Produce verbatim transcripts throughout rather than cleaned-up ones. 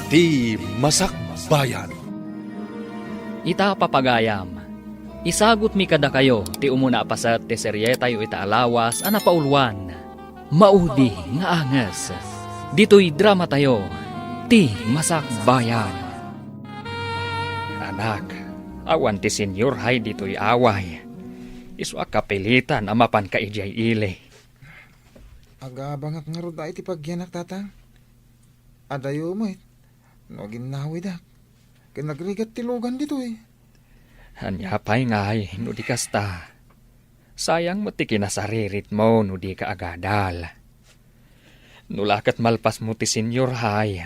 Ti Masakbayan. Ita, papagayam, isagutmi kadakayo ti umuna a paset ti serietayo ita a lawas a napauluan, Maudi nga Anges. Ditoy dramatayo, Ti Masakbayan. Anak, awan ti Senyor Hay ditoy away. Isu a kapilitan a mapanka idiay ili. Agabangak ngarud iti pagyanak, Tatang. Adayo met no aginnawidak ken nagrigat ti lugan ditoy. Ania pay ngay no di kasta? Sayang met ti kinasariritmo no dika agadal. No la ket malpasmo ti Senyor Hay,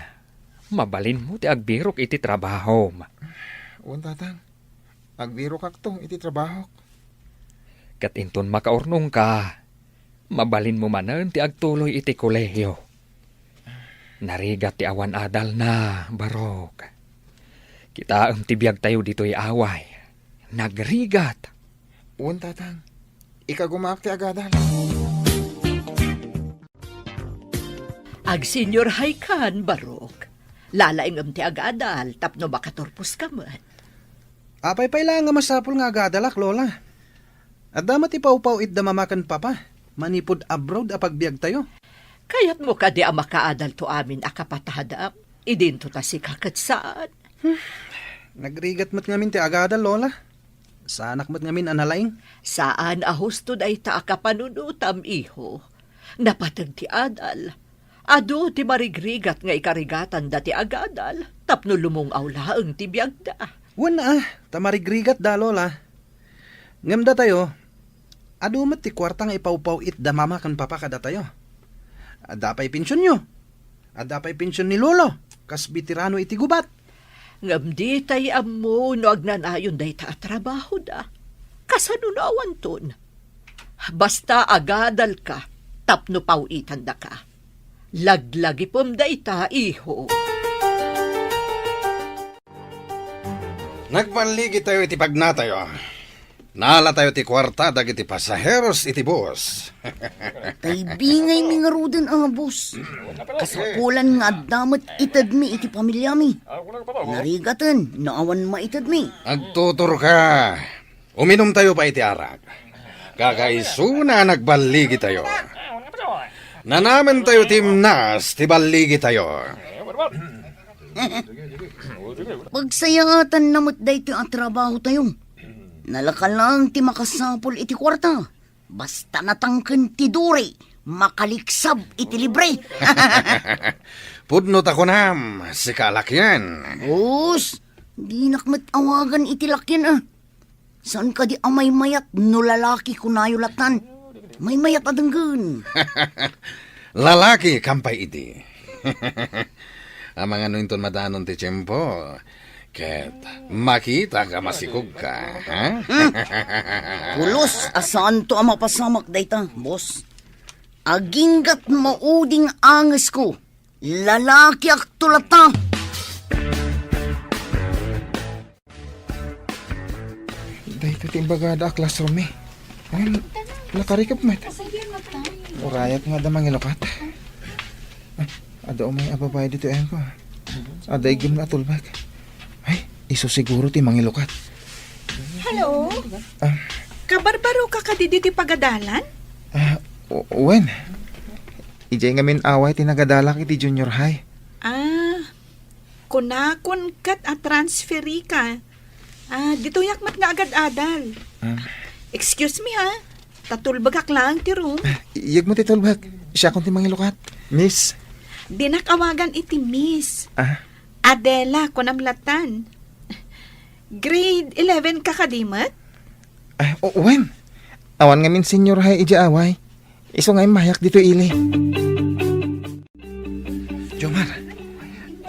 mabalinmo ti agbirok iti trabahom. Wen, Tatang. Agbirokakto iti trabahok. Ket inton makaurnongka, mabalinmo manen ti agtuloy iti kolehiyo. Narigat ti awan adalna, Barok. Kitaem ti biagtayo ditoy away. Nagrigat. Wen, Tatang. Ikagumaak ti agadal. Agsenyor Hay kan, Barok. Lalaingem ti agadal tapno makaturposka met. Apay pay laeng a masapul nga agadalak, Lola? Adda met ipawpaw-itda Mama ken Papa manipud abroad a pagbiagtayo. Kayatmo kadi a makaadalto amin a kapatadam idinto ta sika ket saan? Hmm. Nagrigat met ngamin ti agadal, Lola. Saanak met ngamin a nalaing. Saan a husto dayta a kapanunotam, iho. Napateg ti adal. Adu ti marigrigat nga ikarigatanda ti agadal tapno lumung-aw laeng ti biagda. Wen a, ta marigrigatda, Lola. Ngem datayo, adu met ti kuarta nga ipawpaw-itda Mama ken Papa kadatayo. Adda pay pensionyo. Adda pay pension ni Lolo, kas beterano iti gubat. Ngem ditay ammo no agnanayon dayta a trabahoda. Kasano no awanton? Basta agadalka tapno paw-itandaka. Laglagipem dayta, iho. Nagballigitayo iti pagnatayo. Naalatayo ti kuarta dagiti pasaheros iti bus. Kaibingaymi ngaruden a bus. Kasapulan nga adda met itedmi iti pamiliami. Narigaten no awan maitedmi. Agtuturka. Uminumtayo pay iti arak. Kakaisuna a nagballigitayo. Nanamentayo ti imnas ti balligitayo. Pagsayaatanna met daytoy a trabahotayo. Nalaka laeng ti makasapul iti kuarta. Basta natangken ti duri, makaliksab iti libre. Pudno ta kunam, sika a lakyan. Bus, dinak met awagan iti lakyan a. Saan kadi a maymayat no lalaki kunayo latan? Maymayat a denggen. Lalaki, kampay idi. Amangan no inton madanon ti tiempo, ket makitak a masikogka, ha? Hmm. Pulos a saanto a mapasamak dayta, boss. Aginggat mauding angesko. Lalakiakto latta. Daytoy ti imbagada a classroom mi. Ay, nakarikep met. Urayat nga adda mangilukat. Ah, adda umay a babae ditoy ayanko. Adda iggem nga atulbek. Ay, isu siguro ti mangilukat. Hello? Ah. Kabarbaroka kadi ditoy pagadalan? Ah, o-, wen. Idiay ngamin away ti nagadalak iti junior high. Ah, kunakon ket a transferika. Ah, ditoyak met nga agad-adal. Ah. Excuse me ha, ta tulbekak laeng ti room. Ah, iyegmo ti tulbek. Siakon ti mangilukat. Miss. Dinak awagan iti miss. Ah. Adela, kunam latan. Grade eleven ka kadi met? Ah, o-, wen. Awan ngamin senior high idiay away. Isu nga immayak ditoy ili. Jomar,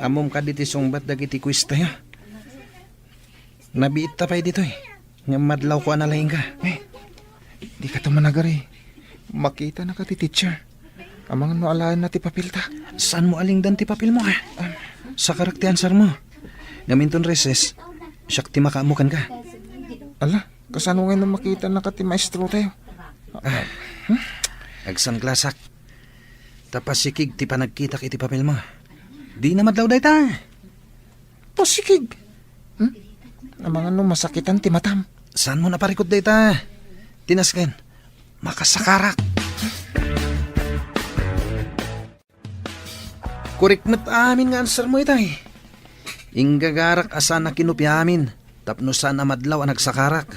ammom kadi ti sungbat dagiti quiz tayo? Nabiitta pay ditoy. Ngem madlawko a nalaingka. Eh, dikato managari. Makitanaka ti teacher. Amangan no alaenna ti papelta. Saanmo a lingdan ti papelmo, ha? Ah. Sakarak ti answermo. Ngem inton recess, siak ti makaammo kenka. Ala, kasano ngay no makitanaka ti maestrotayo? Ah. Hmm? Agsanglasak. Ta pasikig ti panagkitak iti papelmo. Dina madlaw dayta. Pasikig. Hmm? Amangan no masakitan ti matam. Saanmo a parikut dayta? Tinasken. Makasakarak. Korek met amin nga answermo itay. Inggagarak a saan a kinopia amin tapno saan a madlaw a nagsakarak.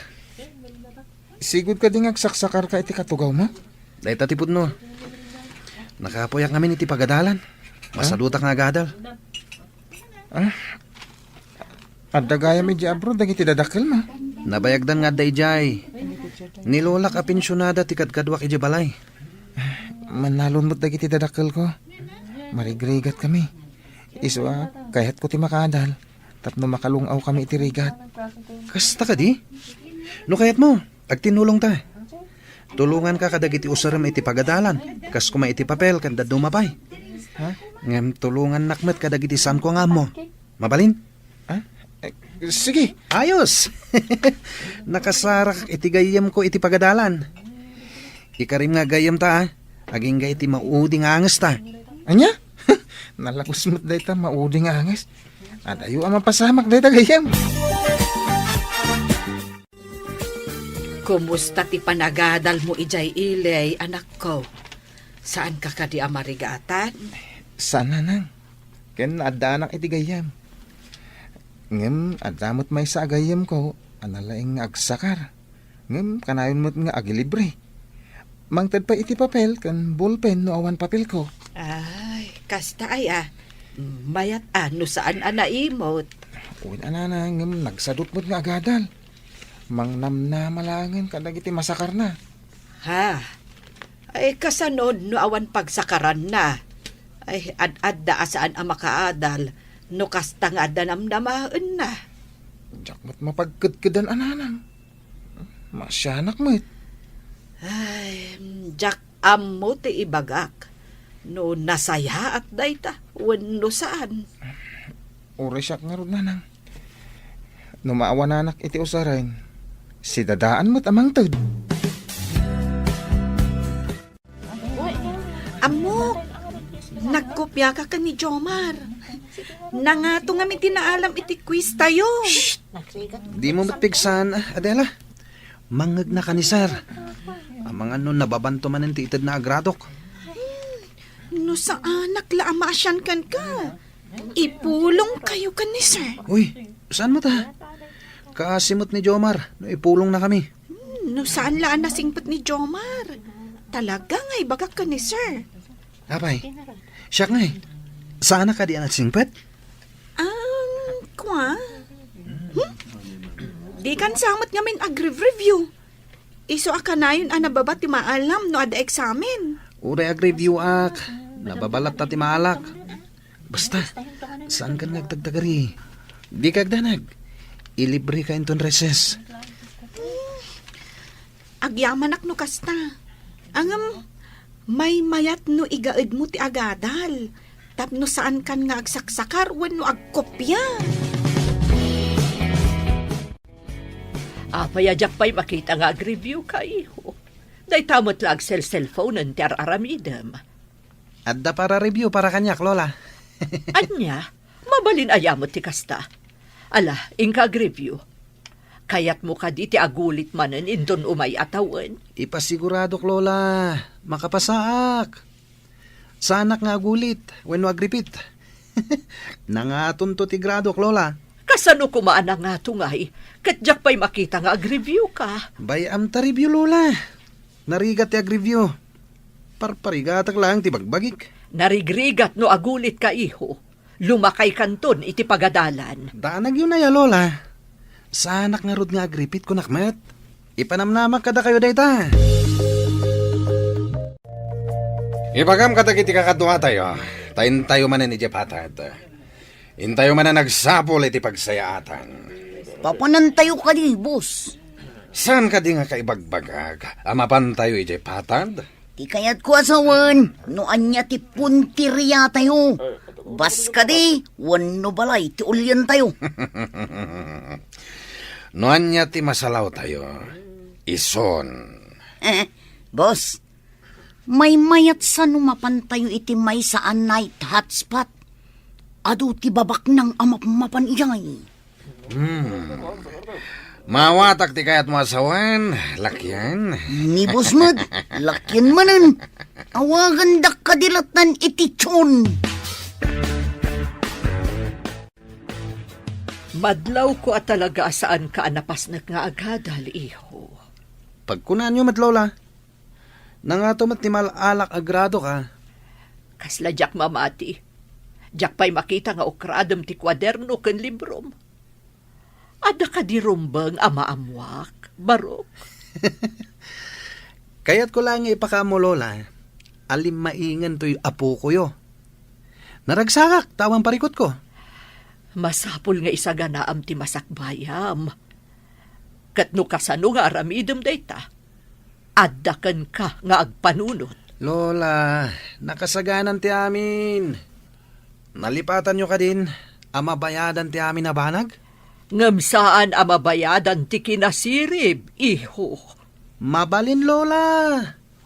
Sigud kadi nga agsaksakarka iti katugawmo? Dayta ti pudno. Nakapuyak ngamin iti pagadalan. Masadutak nga agadal. Ah, adda gayam idiay abroad dagiti dadakkelmo? Nabayagdan nga adda idiay. Ni lolak a pensionada ti kadkaduak idiay balay. Mannalon met dagiti dadakkelko. Marigrigatkami. Isu a, kayatko ti makaadal tapno makalung-awkami iti rigat. Kasta kadi? No kayatmo, agtinnulongta. Tulonganka kadagiti usarem iti pagadalan, kas koma iti papel ken dadduma pay. Ha? Ngem tulongannak met kadagiti saanko nga ammo. Mabalin? Ha? Eh, sige. Ayos! Nakasarak iti gayyemko iti pagadalan. Ikarim nga gayyemta, a. Agingga iti maudi nga angesta. Ania? Nalagus met dayta maudi nga anges. Adayo a mapasamak dayta gayyem. Kumusta ti panagadalmo idiay ili, anakko? Saanka kadi a marigatan? Saan, nanang. Ken naaddanak iti gayyem. Ngem adda met maysa a gayyemko a nalaing nga agsakar. Ngem kanayon met nga agilibre. Mangted pay iti papel ken bolpen no awan papelko. Ay, kasta aya. Mayat a no saan a naimot. Wen a, nanang, ngem nagsadut met nga agadal. Mangnamnama laengen kadagiti masakarna. Ha? Ay, kasano no awan pagsakaranna? Ay, ad-adda a saan a makaadal no kasta nga adda namnamaenna. Diak met mapagkedkedan a, nanang. Maasianak met. Ay, diak ammo ti ibagak no nasayaat dayta wenno saan. Uray siak ngarud, nanang. No maawananak iti usaren, sidadaan met a mangted. Ammok, nagkopiaka ken ni Jomar. Nangato ngamin ti naalam iti quiz tayo. Shh! Dimo met pigsan, Adela. Mangngegna ka ni Sir. Amangan no nababanto manen ti itedna a gradok. No saanak la a maasian kenka, ipulongkayo ken ni Sir. Uy, saan met a? Kaasi met ni Jomar no ipulongnakami. Hmm, no saan la a nasingpet ni Jomar, talaga nga ibagak ken ni Sir. Apay, siak ngay, saanak kadi a nasingpet? Um, kua? Hmm? Dikan sa met ngamin agreview. Isu a kanayon a nababa ti maalam no adda eksamen. Uray agreview-ak, nababa latta ti maalak. Basta, saankan nga agtagtagari. Dika agdanag. Ilibreka inton recess. Agyamanak no kasta. Ngem, maymayat no igaedmo ti agadal tapno saankan nga agsaksakar wenno agkopia. Apay a diak pay makita nga agreviewka, iho? Dayta met la agselselphonen ti ar-aramidem. Adda para review para kaniak, Lola. Ania? Mabalin aya met ti kasta. Ala, inka agreview. Kayatmo kadi ti agulit manen inton umay a tawen? Ipasiguradok, Lola. Makapasaak. Saanak nga agulit wenno agripit. Nangatonto ti gradok, Lola. Kasano koma a nangato ngay? Ket diak pay makita nga agreviewka. Bay-am ta review, Lola. Narigat ti agreview. Parparigatak laeng ti bagbagik. Narigrigat no agulitka, iho. Lumakaykanton iti pagadalan. Danagyo na ya, Lola. Saanak ngarud nga agripit, kunak met. Ipanamnamak kadakayo dayta. Ibagam kadagiti kakaduatayo, ta intayo manen idiay patad. Intayo manen agsapul iti pagsayaatan. Papanantayo kadi, boss? Saan kadi nga kaibagbagak a mapantayo idiay patad? Ti kayatko a sawen, no ania ti punteriatayo. Bas kadi, wenno balay ti ulientayo. No ania ti masalawtayo, isun. Eh, boss, maymayat sa no mapantayo iti maysa a night hotspot. adu ti babaknang a mapmapan idiay. Hmm. Maawatak ti kayatmo a sawen, lakian. Ni boss met, lakian manen. Awagandak kadi lattan iti Chon. Madlawko a talaga a saanka a napasnek nga agadal, iho. Pagkunaanyo met, Lola. Nangato met ti mal-alak a gradoka? Kasla diak mamati. Diak pay makita nga ukradem ti kuaderno ken librom. Adda kadi rumbeng a maammoak, Barok? Kayatko laeng nga ipakaammo, Lola, a limmaingen toy apokoyo. Naragsakak ta awan parikutko. Masapul nga isaganaam ti masakbayam. Ket no kasano nga aramidem dayta, adda kenka nga agpanunot. Lola, nakasaganan ti amin. Nalipatanyo kadin a mabayadan ti amin a banag? Ngem saan a mabayadan ti kinasirib, iho. Mabalin, Lola.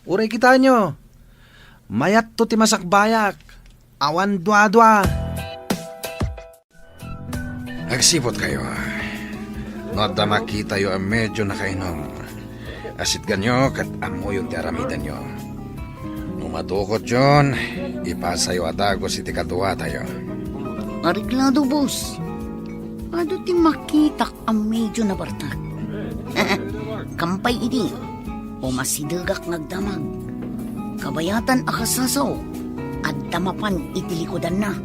Uray kitaenyo. Mayatto ti masakbayak. Awan duadua. Agsiputkayo. No adda makitayo a medio nakainom, asitganyo ket ammoyon ti aramidenyo. No madukotyon, ipasayo a dagus iti kaduatayo. Areglado, boss. Adu ti makitak a medio nabartak. Kampay idi, umasidegak nga agdamag. Kabayatan a kasasaw, adda mapan iti likudanna.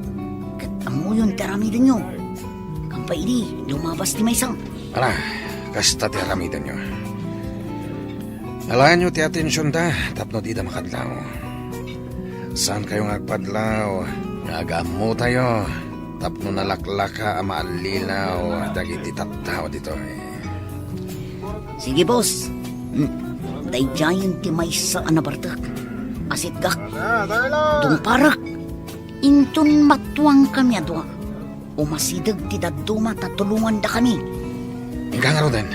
Ket ammoyon ti aramidenyo. Kampay idi, lumabas ti maysa. Ala, kasta ti aramidenyo. Alaenyo ti atensionda tapno dida makadlaw. Saankayo nga agpadlaw nga agaammotayo tapno nalaklaka a maallilaw dagiti tattao ditoy. Sige, boss. Hmm. Daydiayen ti maysa a nabartek. Asitgak. Tungparek. Inton matuangkami a dua, umasideg ti dadduma ta tulongandakami. Inka ngaruden.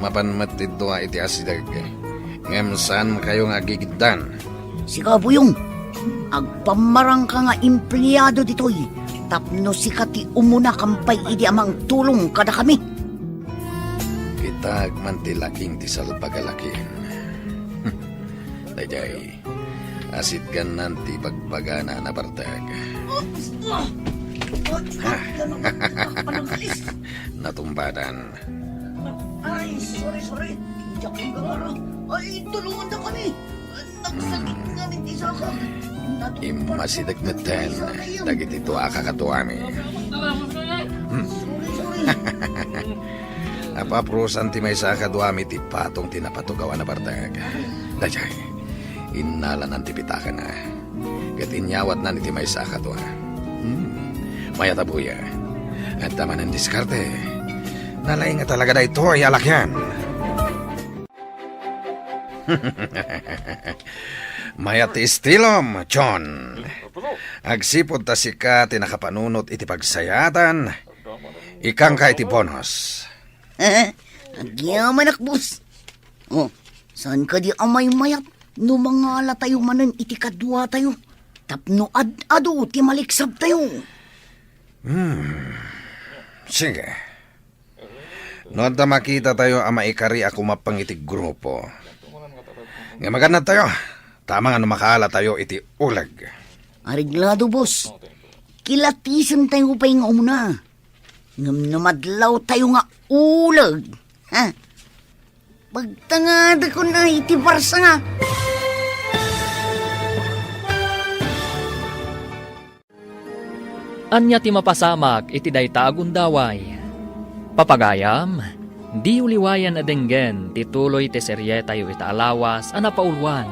Mapan met ti dua iti asideg, ngem saankayo nga agigiddan. Sika, Buyong, agpammarangka nga empleado ditoy tapno sika ti umuna kampay idi a mangtulong kadakami. Kitaek man ti laking ti salbag a lakin. Daydiay, asitgannan ti bagbagana a nabartek. Natumbatan. Ay, sorry, sorry. Diak nagagara. Ay, tulongandakami. Nagsakit ngamin ti saka. Immasideg metten dagiti dua a kakaduami. Sorry, sorry. Apaprusan ti maysa a kaduami ti patong ti napatugaw a nabartek. Daydiay, innalanan ti pitakana. Ket inyawatnan iti maysa a kadua. Hmm. Mayat a buya. Adda manen diskarte. Nalaing nga talaga daytoy a lakian. Mayat ti estilom, John. Agsipud ta sika ti nakapanunot iti pagsayaatan, ikkanka iti bonus. Agyamanak, boss. Oh, saan kadi a maymayat no mangalatayo manen iti kaduatayo tapno ad-adu ti maliksabtayo? Hmm. Sige. No adda makitatayo a maikari a kumappeng iti grupo, nga magannadtayo, ta amangan no makaalatayo iti uleg. Areglado, boss. Kilatisentayo pay nga umuna. Ngem no madlawtayo nga uleg, ha? Pagtangadakon iti barsa nga. Ania ti mapasamak iti dayta a gundaway? Papagayam, diyo liwayan a denggen ti tuloy ti serietayo ita a lawas a napauluan,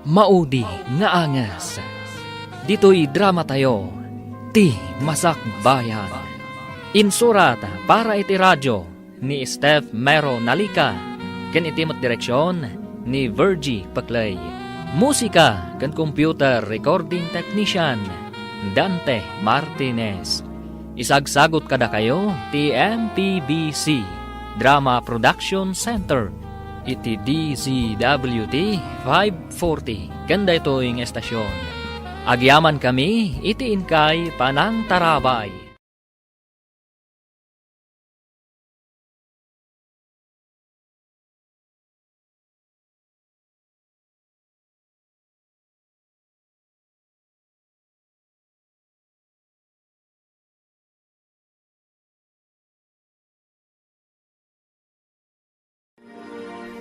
Maudi nga Anges. Ditoy dramatayo, Ti Masakbayan. Insurat para iti radio ni Steph Mero Nalica, ken iti met direksion ni Virgie Peclay. Musika ken computer recording technician, Dante Martinez. Isagsagut kadakayo ti M P B C Drama Production Center iti D Z W T five forty ken daytoy nga estasion. Agyamankami iti inkay panangtarabay.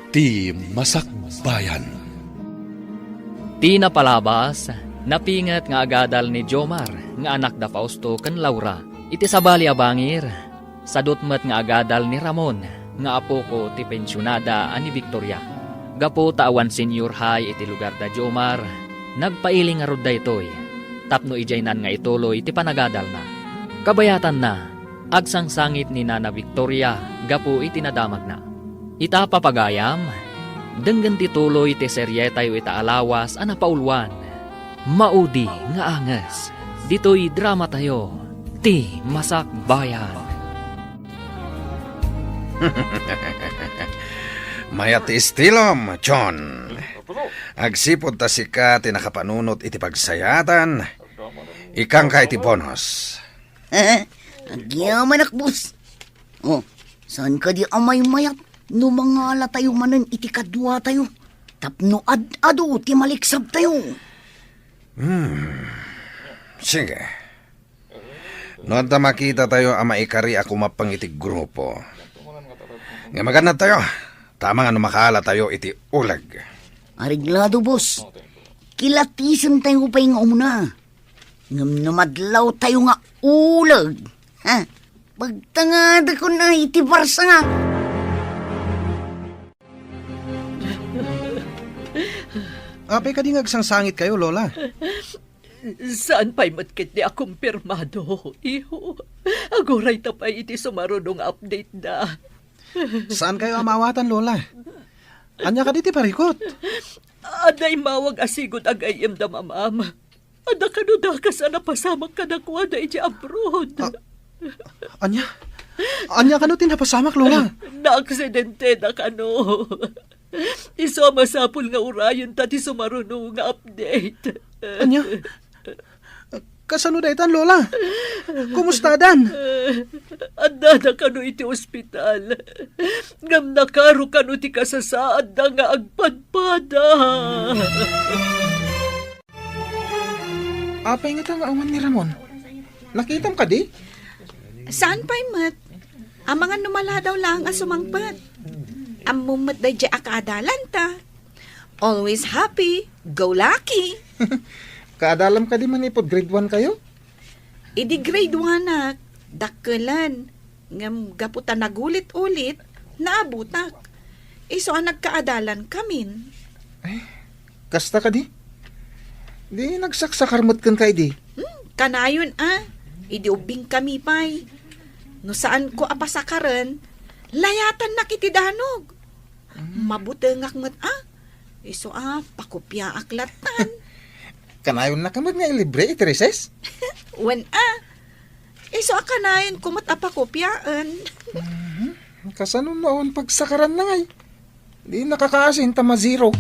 Ti Masakbayan. Ti napalabas, napinget nga agadal ni Jomar nga anak da Fausto ken Laura. Iti sabali a bangir, sadut met nga agadal ni Ramon nga apoko ti pensionada a ni Victoria. Gapu ta awan senior high iti lugar da Jomar, nagpailing ngarud daytoy tapno idiaynan nga ituloy ti panagadalna. Kabayatanna, agsangsangit ni Nana Victoria gapu iti nadamagna. Ita, papagayam, denggen ti tuloy ti serietayo ita a lawas a napauluan. Maudi nga anges ditoy dramatayo, Ti Masakbayan. Mayat ti estilom, John. Agsipud ta sika ti nakapanunot iti pagsayaatan, ikkanka iti bonus. Agyamanak, boss. Oh, saan kadi a maymayat no mangalatayo manen iti kaduatayo tapno ad-adu ti maliksabtayo? Hmm. Sige. No adda makitatayo a maikari a kumappeng iti grupo, nga magannadtayo, ta amangan no makaalatayo iti uleg. Areglado, boss. Kilatisentayo pay nga umuna. Ngem no madlawtayo nga uleg, ha? Pagtangadakon iti barsa nga. Apay kadi nga agsangsangitkayo, Lola? Saan pay met ketdi a kumpirmado, iho. Aguray ta pay iti sumaruno nga update da. Saankayo a maawatan, Lola? Ania kadi ti parikut? Adda immawag a sigud a gayyem da mamam. Adda kano dakas a napasamak kadakuada idiay abroad. A-, ania? Ania kano ti napasamak, Lola? Naaksidente da kano. Isu a masapul nga urayenta ti sumaruno nga update. Ania? Kasano daytan, Lola? Kumustadan? Addada kano iti ospital. Ngem nakaro kano ti kasasaadda nga agpadpada. Apay ngata nga awan ni Ramon? Nakitam kadi? Saan pay met? Amangan no maladaw laeng a sumangpet. Ammom met daydiay a kaadalanta. Always happy, go lucky. Kaadalam kadi manipud grade one kayo? Idi grade one ak, dakkelen. Ngem gapu ta nagulit-ulit, naabutak. Isu a nagkaadalan kamin. Ay, kasta kadi? Di nagsaksakar met kenka idi? Hmm, kanayon a. Idi ubbing kami pay. No saanko a pasakaren, layatannak iti danog. Hmm. Mabutengak met a. Isu a, pakopiaak lattan. Kanayonnaka met nga ilibre iti recess? Wen a. Isu a kanayonko met a pakopiaen. Mhm. Kasano no awan pagsakaranna ngay? Di nakakaasin ta ma-zero.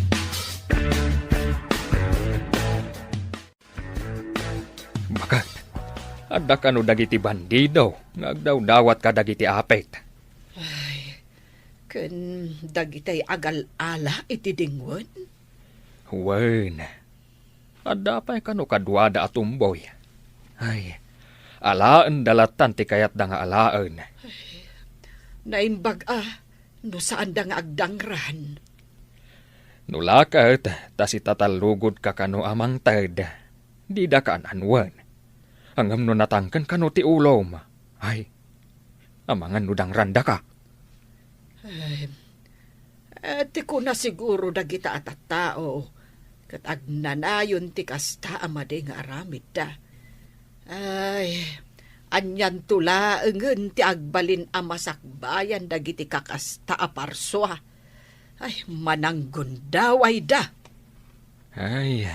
Baket, adda kano dagiti bandido nga agdawdawat kadagiti apit? Ay, ken dagitay agal-ala iti dingwen? Wen, adda pay kano kaduada a tumboy? Ay, alaenda lattan ti kayatda nga alaen. Ay, naimbag a, no saanda nga agdangran. No la ket ta sitatallugodka kano a mangted, didaka an-anuen. Ngem no natangken kano ti ulom, ay, amangan no dangrandaka. Ay, eh, ti kuna siguro dagita a tattao, ket agnanayon ti kasta a madi nga aramidda. Ay, anianto laengen ti agbalin a masakbayan dagiti kakasta a parsua? Ay, mananggundawayda. Ay,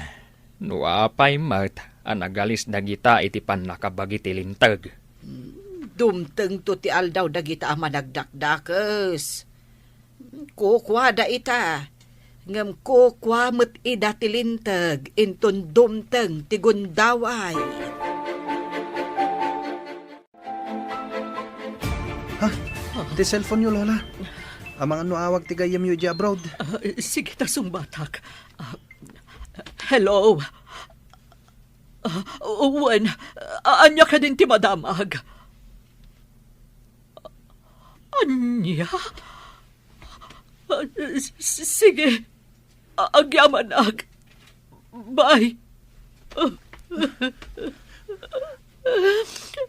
no apay met a nagalis dagita iti pannakabagi ti linteg. Hmm, dumtengto ti aldaw dagita a managdakdakes. Kukuada ita, Ngem kukua met ida ti linteg inton dumteng ti gundaway. Ha? Ti cellphone-yo, Lola. Amangan no awag ti gayyemyo idiay abroad. Ah, sige ta sungbatak. Ah, hello? Ah, wen, ah, ania kadin ti madamag? Ania? Ah, s-, s-, sige. A-, agyamanak. Bye.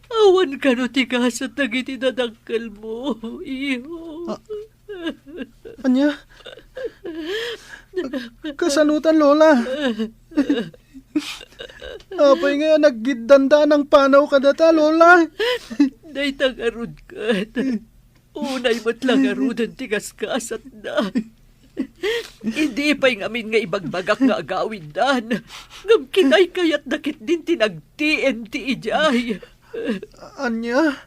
Awan kano ti gasat dagiti dadakkelmo, iho. Ah, ania? Kasanotan, Lola? Apay nga naggiddanda a nangpanaw kadata, Lola? Dayta ngarud ket. Unay met la ngaruden ti gasgasatda. Idi pay ngamin nga ibagbagak nga agawiddan, ngem kinaykayatda ketdin ti nag-T N T idiay. Ania?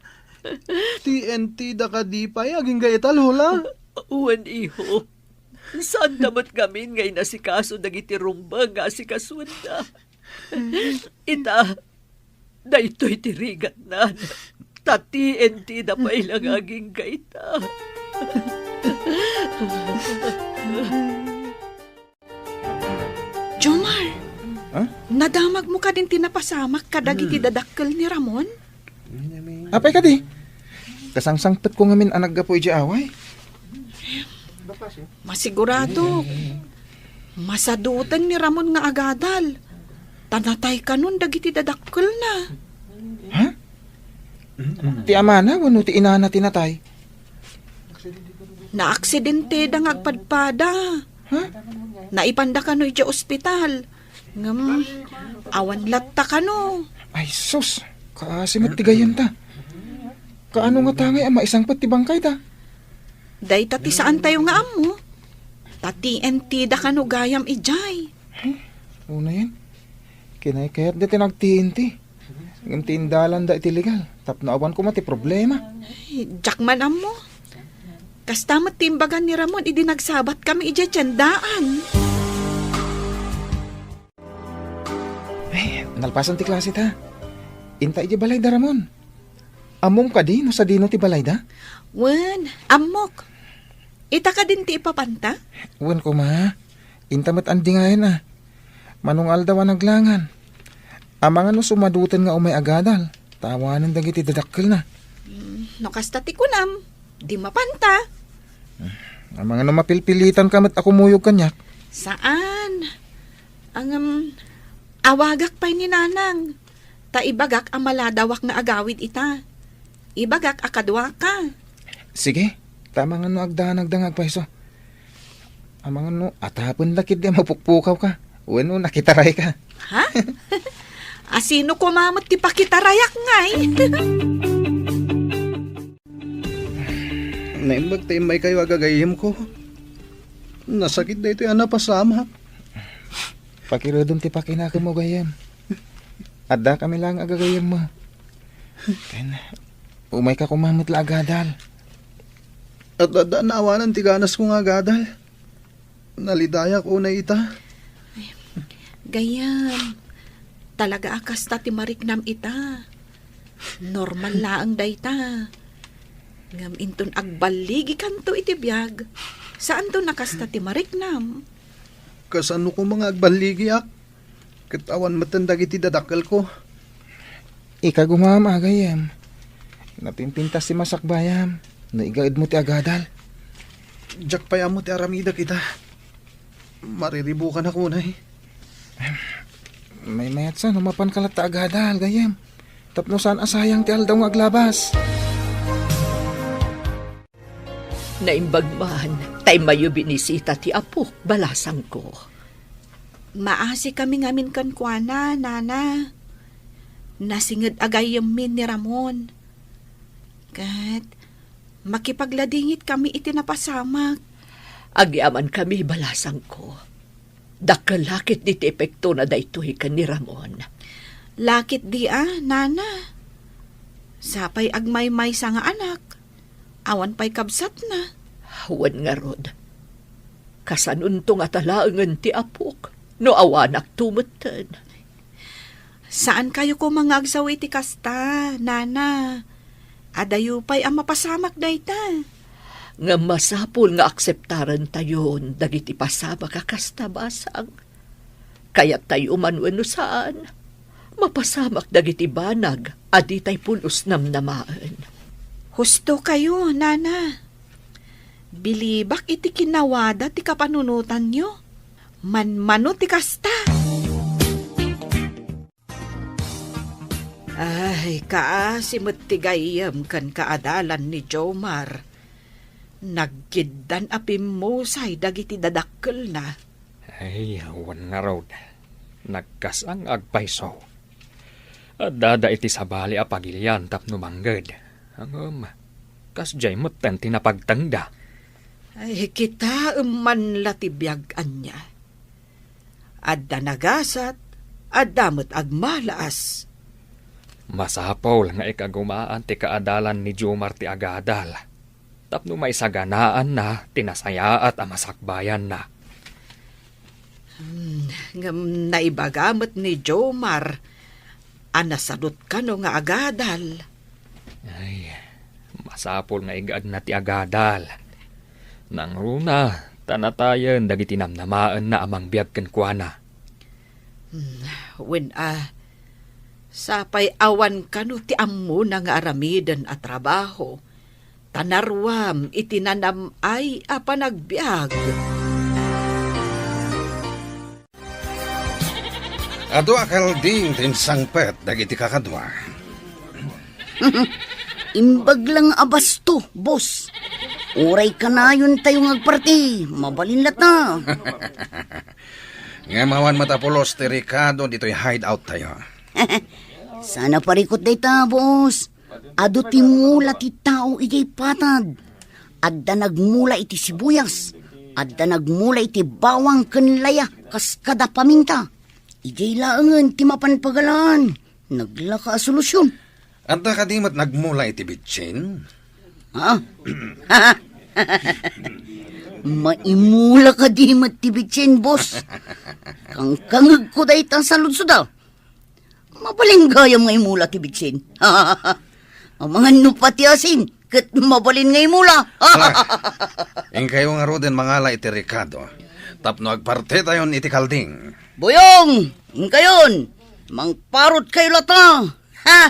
T N T da kadi pay agingga ita, Lola? Wen, iho. Saanda met ngamin nga inasikaso dagiti rumbeng nga asikasuenda. Ita, daytoy ti rigatnan. Ta T N T da pay la nga agingga ita. Jomar, Ha? Nadamagmo kadin ti napasamak kadagiti Hmm. dadakkel ni Ramon? Apay kadi? Kasangsangpetko ngamin a naggapu idiay away. Masigurado, masaduteng ni Ramon nga agadal. Ta natay kanon dagiti dadakkelna. Ha? Ti amana wenno ti inana ti natay? Naaksidenteda nga agpadpada. Ha? Naipanda kano idiay ospital. Ngem, awan latta kano. Ay, sus! Kaasi met ti gayyemta. Kaano ngata ngay a maisangpet ti bangkayda? Dayta ti saantayo nga ammo. Ta T N T da kano gayam idiay. Unayen, kinaykayatda ti nag-T N T. Ngem ti indalanda iti legal, tapno awan koma ti problema. Ay, diak man ammo. Kasta met ti imbagan ni Ramon idi nagsabat kami idiay tiendaan. Ay, nalpasan ti klase ta. Inta idiay balayda, Ramon. Ammom kadi no sadino ti balayda? Wen, ammok. Ita kadin ti ipapanta? Wen koma. Inta met andingayen a. Mano nga aldaw a naglangan. Amangan no sumaduten nga umay agadal, ta awanen dagiti dadakkelna. Mm, no kasta ti kunam, di mapanta. Amangan no mapilpilitanka met a kumuyog kaniak. Saan? Ngem, awagak pay ni Nanang. Ta ibagak a maladawak nga agawid ita. Ibagak a kaduaka. Sige, ta amangan no agdanagda nga agpayso. Amangan no atapenda ketdi a mapukpukawka wenno nakitarayka. Ha? Asino koma met ti pakitarayak ngay? Naimbag ta immaykayo a gagayyemko. Nasakit daytoy a napasamak. Pakiredem ti pakinakemmo, gayyem. Addakami laeng a gagayyemmo. Ken, umayka koma met la agadal. Adda, adda, naawanan ti ganasko nga agadal. Nalidayak unay ita. Ay, gayyem, talaga a kasta ti mariknam ita. Normal laeng dayta. Ngem inton agballigikanto iti biag, saanton a kasta ti mariknam. Kasano koma nga agballigiak? Ket awan metten dagiti dadakkelko. Ikagumaam a gayyem. Napimpintas ti masakbayam no igaedmo ti agadal. Diak pay ammo ti aramidek ita. Mariribukanak unay. Maymayatsa no mapanka latta agadal, gayyem. Tapno saan a sayang ti aldaw nga aglabas. Naimbag man, ta immayo binisita ti apok, balasangko. Maasikami ngamin kenkuana, Nana. Nasinged a gayyemmi ni Ramon. Ket makipagladingitkami iti napasamak. Agyamankami, balasangko. Dakkel la ketdi ti epektona daytoy ken ni Ramon. La ketdi a, Nana. Sapay agmaymaysa nga anak. Awan pay kabsatna. Wen ngarud. Kasanonto ngata laengen ti apok, no awanakto metten? Saankayo koma nga agsaw iti kasta, nana. Adayo pay a mapasamak dayta. Ngem masapul nga akseptarentayon dagiti pasamak a kasta, basang. Kayattayo man wenno saan, mapasamak dagiti banag a ditay pulos namnamaen. Husto kayo, nana. Bilibak iti kinawada ti kapanunotanyo. Manmano ti kasta. Ay, kaasi met ti gayyem ken kaadalan ni Jomar. Naggiddan a pimmusay dagiti dadakkelna. Ay, wen ngarud, nagkasang agpayso. Addada iti sabali a pagilian tapno mangged. Ngem, kasdiay metten ti napagtengda. Ay, kitaem man la ti biag ania. Adda nagasat, adda met agmalaas. Masapul nga ikagumaan ti kaadalan ni Jomar ti agadal, tapno maisaganaanna ti nasayaat a masakbayanna. Hmm, ngem naibaga met ni Jomar a nasadut kano nga agadal. Ay, masapul nga igaedna ti agadal. Nangruna, ta natayen dagiti namnamaenna a mangbiag kenkuana. Hmm, wen a, sapay awan kano ti ammona nga aramiden a trabaho, ta naruam iti nanam-ay a panagbiag. Adu a kalding ti insangpet dagiti kakadua. Imbag lang a basto, boss. Uray kanayon tayo nga agparti, mabalin latta. Ngem awan met a pulos ti rekado ditoy hideout tayo. Sana parikot dayta, boss. Adu ti mula ti tao idiay patad. Adda nagmula iti sibuyas. Adda nagmula iti bawang ken laya kas kada paminta. Idiay laengen ti mapan pagalaan. Naglaka a solusyon. Adda kadi met nagmula iti bitsin? Ha? Maimula kadi met ti bitsin, boss? Kangkangegko dayta a saludsod, a. Mabalin gayam nga imula ti bitsin. Amangan no pati asin, ket mabalin nga imula. Ala, inkayo ngaruden mangala iti rekado, tapno agpartitayon iti kalding. Boyong, inkayon, mangparot kayo latta. Ha?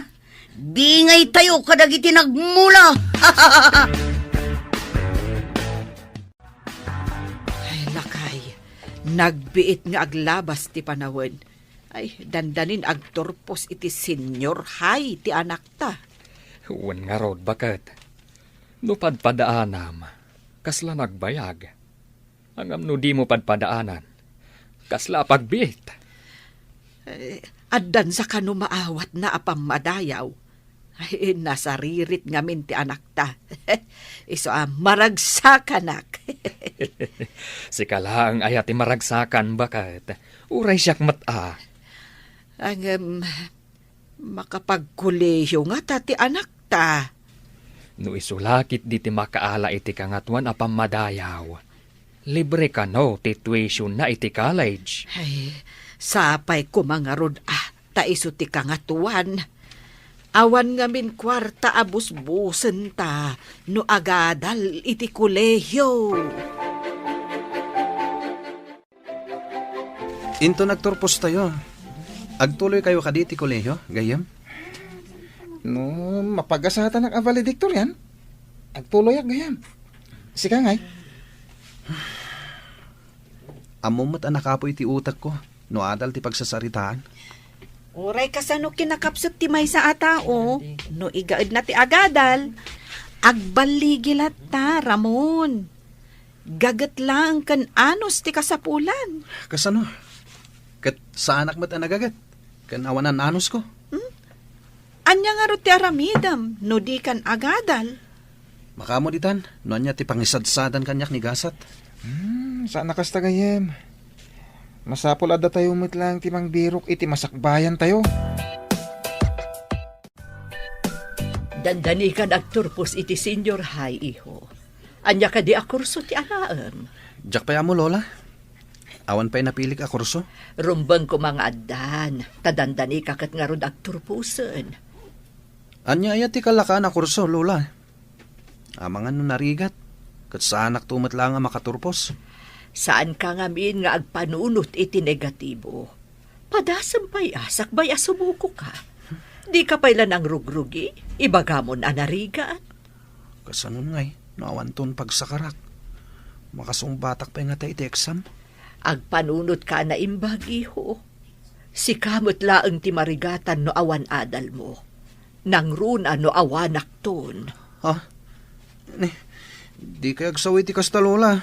Bingay tayo kadagiti nagmula. Ay, lakay, nagbiit nga aglabas ti panawen. Ay, dandanin agturpos iti senior high ti anakta. Wen ngarud, baket? No padpadaanam, kasla nagbayag. Ngem no dimo padpadaanan, kasla a pagbiit? Eh, addan sa kano maawatna a pammadayaw. Ay, nasaririt ngamin ti anakta. Isu a maragsakanak. Sika laeng aya ti maragsakan, baket? Uray siak met a. Ngem, makapagkolehiyo ngata ti anakta. No isu la ketdi ti makaala iti Kangatoan a pammadayaw, libre kano ti tuitionna iti college. Ay, sapay koma ngarud a ta isu ti Kangatoan. Awan ngamin kuarta a busbusenta no agadal iti kolehiyo. Inton agturpostayo, agtuloykayo kadi ti kolehiyo, gayyem? No mapagasatanak a valedictorian, agtuloyak, gayyem. Sika ngay? Ammom met a nakapuy ti utekko no adal ti pagsasaritaan. Uray kasano kinakapsut ti maysa a tao, no igaedna ti agadal, agbaligi latta, Ramon. Gaget laeng ken anus ti kasapulan. Kasano? Ket saanak met a nagaget ken awanan anusko. Hmm? Ania ngarud ti aramidem no dikan agadal? Makaammo ditan no ania ti pangisadsadan kaniak ni gasat. Hmm, saan a kasta, gayyem. Masapul a datayo met laeng ti mangbirok iti masakbayantayo. Dandanikan agturpos iti senior high, iho. Ania kadi a kurso ti alaem? Diak pay ammo, Lola. Awan pay napilik a kurso. Rumbeng koma nga addan, ta dandanika ket ngarud agturposen. Ania aya ti kalakaan a kurso, Lola? Amangan no narigat, ket saanakto met laeng a makaturpos. Saanka ngamin nga agpanunot iti negatibo. Padasem pay a sakbay a sumukoka. Dika pay la nangrugrugi, ibagamon a narigat. Kasanon ngay, no awanton pagsakarak? Makasungbatak pay ngata iti exam? Agpanunotka a naimbag, iho. Sika met laeng ti marigatan no awan adalmo. Nangruna no awanakton. Ha? Ni, dikay agsaw iti kasta, Lola.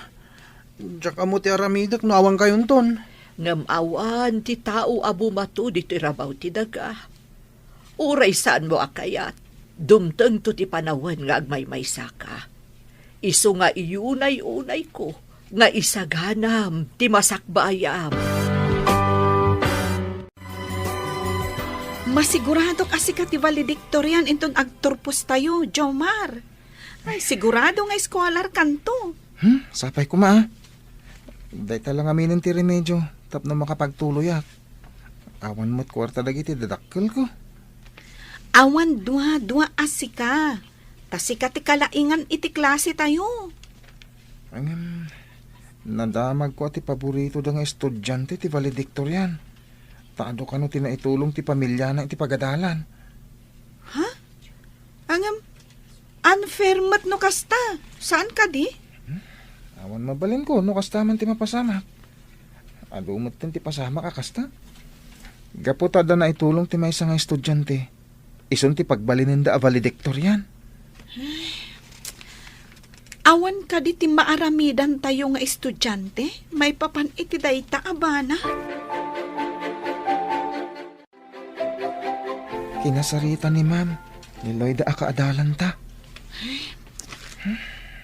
Diak ammo ti aramidek no awankayonton. Ngem awan ti tao a bumato ditoy rabaw ti daga. Uray saanmo a kayat, dumtengto ti panawen nga agmaymaysaka. Isu nga iyunay-unayko nga isaganam ti masakbayam. Masiguradok a sika ti valedictorian inton agturpostayo, Jomar. Ay, sigurado nga eskualarkanto. Hmm, sapay koma, ah. Dayta lang aminen ti remedio tapno makapagtuloyak. Awan met kuarta dagiti dadakkelko. Awan dua-dua a sika. Ta sika ti kalaingan iti klasetayo. Ngem, nadamagko a ti paboritoda nga estudiante ti valedictorian. Ta adu kano ti naitulong ti pamiliana iti pagadalan. Ha? Ngem, unfair met no kasta. Saan kadi? Hmm? Awan mabalinko no kasta man ti mapasamak. Adu metten ti pasamak a kasta. Gapu ta adda naitulong ti maysa nga estudiante, isun ti pagbalinenda a valedictorian. Awan kadi ti maaramidantayo nga estudiante maipapan iti dayta a banag? Kinasarita ni Ma'am, ni Loida a kaadalanta.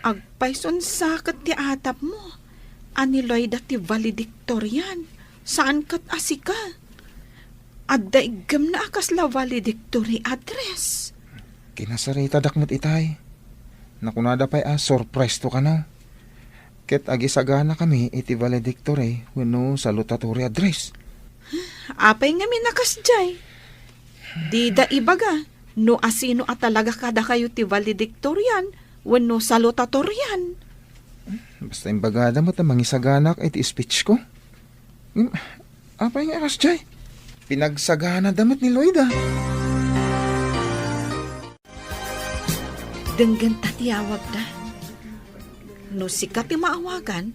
Agpayson sa ket ti atapmo a ni Loida ti valedictorian, saan ket a sika. Adda iggemna a kasla valedictory address. Kinasaritadak met itay. Nakunada pay a surprise to kano. Ket agisaganakami iti valedictory wenno salutatory address. Apay ngamin a kasdiay? Dida ibaga no asino a talaga kadakayo ti valedictorian wenno salutatorian. Basta imbagada met a mangisaganak iti speech ko. Hmm, apay nga kasdiay? Pinagsaganada met ni Loida. Denggenta ti awagda. No sika ti maawagan,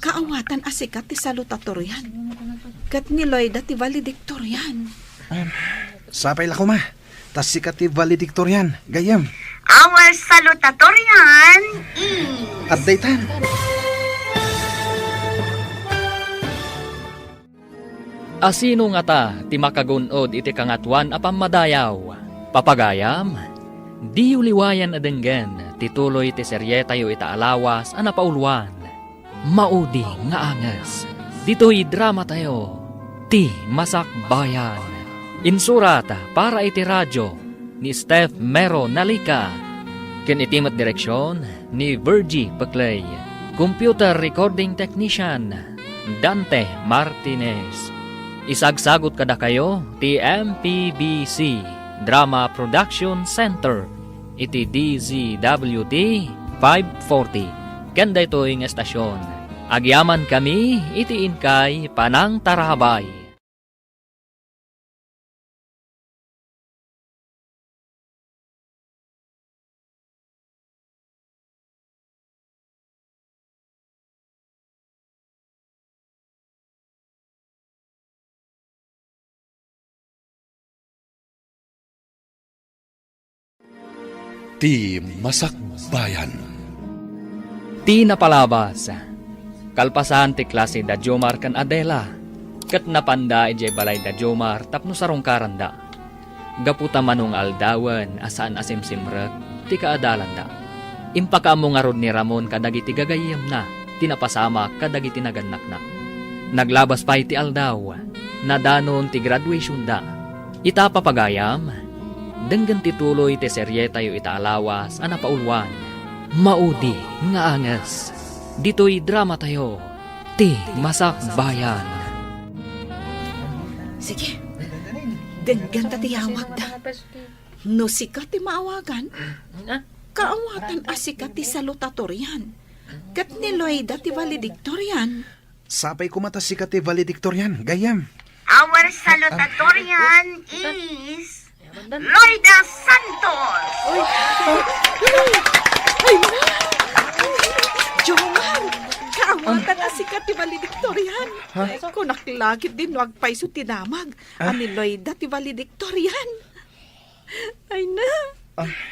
kaawatan a sika ti salutatorian. Ket ni Loida ti valedictorian. Sapay la koma, ta sika ti valedictorian, gayyem. Our salutatorian is... Adda itan. Asino ngata ti makagun-od iti Kangatoan a Pammadayaw? Papagayam, diyo liwayan a denggen ti tuloy ti serietayo ita a lawas a napauluan, Maudi nga Anges. Ditoy dramatayo, Ti Masakbayan. Insurat para iti radio ni Steph Mero Nalica, ken iti met direksion ni Virgie Peclay. Computer recording technician, Dante Martinez. Isagsagut kadakayo ti M P B C Drama Production Center iti D Z W T five forty. Ken daytoy nga estasyon, agyamankami iti inkay panangtarabay. Ti Masakbayan. Ti napalabas, kalpasan ti klase da Jomar ken Adela, ket napanda idiay balay da Jomar tapno sarungkaranda. Gapu ta mano nga aldawen a saan a simsimrek ti kaadalanda. Impakaammo ngarud ni Ramon kadagiti gagayyemna ti napasamak kadagiti nagannakna. Naglabas pay ti aldaw, nadanon ti graduationda. Ita, papagayam, denggen ti tuloy ti serietayo ita a lawas a napauluan, Maudi nga Anges. Ditoy dramatayo, ti Masakbayan. Sige, denggenta ti yawagda. No sika ti maawagan, kaawatan a sika ti salutatorian, ket ni Loida ti valedictorian. Sapay koma ta sika ti valedictorian, gayyem. Our salutatorian is Loida Santos. Ay, Jomar, kaawatan a sika ti valedictorian. Ha? Kunak la ketdi no agpayso ti damag a ni Loida ti valedictorian. Ay na,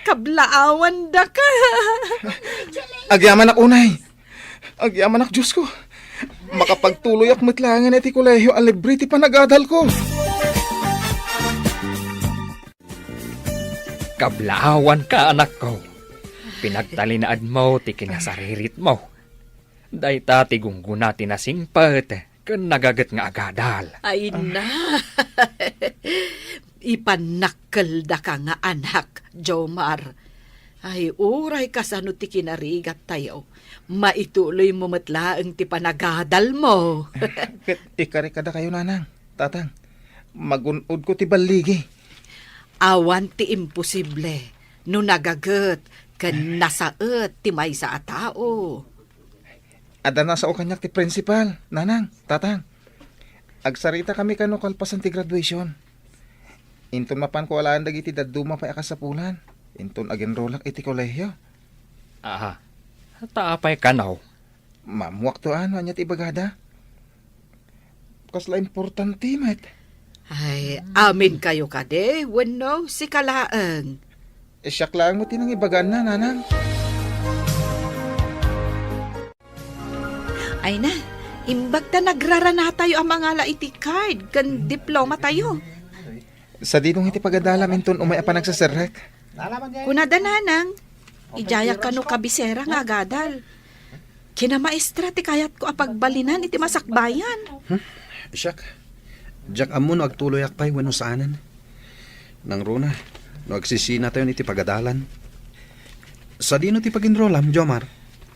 kablaawandaka. Agyamanak unay. Agyamanak, Diosko. Makapagtuloyak met laengen iti kolehio a libre ti panagadalko. Kablaawanka, anakko. Pinagtalinaedmo ti kinasariritmo. Dayta ti gunggona ti nasingpet ken nagaget nga agadal. Ay na. Ipannakkeldaka nga anak, Jomar. Ay, uray kasano ti kinarigattayo, maituloymo met laeng ti panagadalmo. Ket ikari kadakayo, nanang, tatang, magun-odko ti balligi. Awan ti imposible no nagaget ken nasaet ti maysa a tao. Adda nasao kaniak ti principal, nanang, tatang. Agsaritakami kano kalpasan ti graduation. Inton mapanko alaen dagiti dadduma pay a kasapulan, inton agenrolak iti kolehio. Aha. Ta apay kano? Maammoakto a no ania ti ibagada. Kasla importante met. Ay, aminkayo kadi wenno sika laeng? Eh, siak laeng met ti nangibagaanna, nanang. Ay na, imbag ta nagraranatayo a mangala iti card ken diplomatayo. Sadino iti pagadalam inton umay a panagseserrek? Kunada, nanang, idiayak kano kabisera nga agadal. Kinamaestra ti kayatko a pagbalinan iti masakbayan. Hmm? Siak, diak ammo no agtuloyak pay wenno saanen. Nangruna, no agsisinatayon iti pagadalan. Sadino ti paginrolam, Jomar?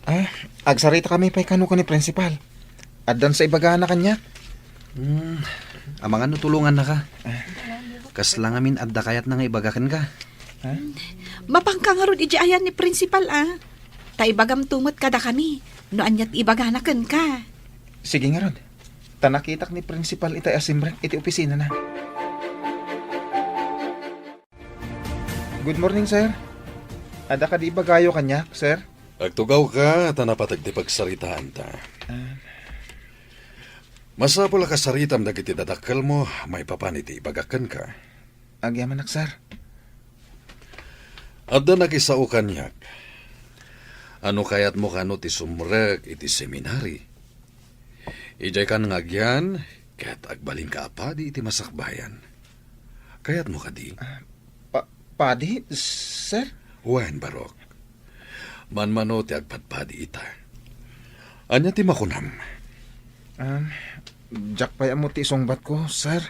Ah, agsaritakami pay kano ken ni principal. Addan sa ibagana kaniak. Hmm, amangan no tulongannaka. Kasla ngamin adda kayatna nga ibaga kenka? Ha? Mapanka ngarud idiay ayan ni principal, a. Ta ibagamto met kadakami no ania ti ibagana kenka. Sige ngarud. Ta nakitak ni principal itay a simrek iti opisinana. Good morning, sir. Adda kadi ibagayo kaniak, sir? Agtugawka ta napateg ti pagsaritaanta. Ah. Masapul a kasaritam dagiti dadakkelmo maipapan iti ibagak kenka. Agyamanak, sir. Adda nakisao kaniak. Ano kayatmo kano ti sumrek iti seminary? Idiay kan nga agyan, ket agbalinka a padi iti masakbayan. Kayatmo kadi? Ah, pa-, padi, sir? Wen, Barok. Manmano ti agpadpadi ita. Ania ti makunam? Ah, diak pay ammo ti isungbatko, sir.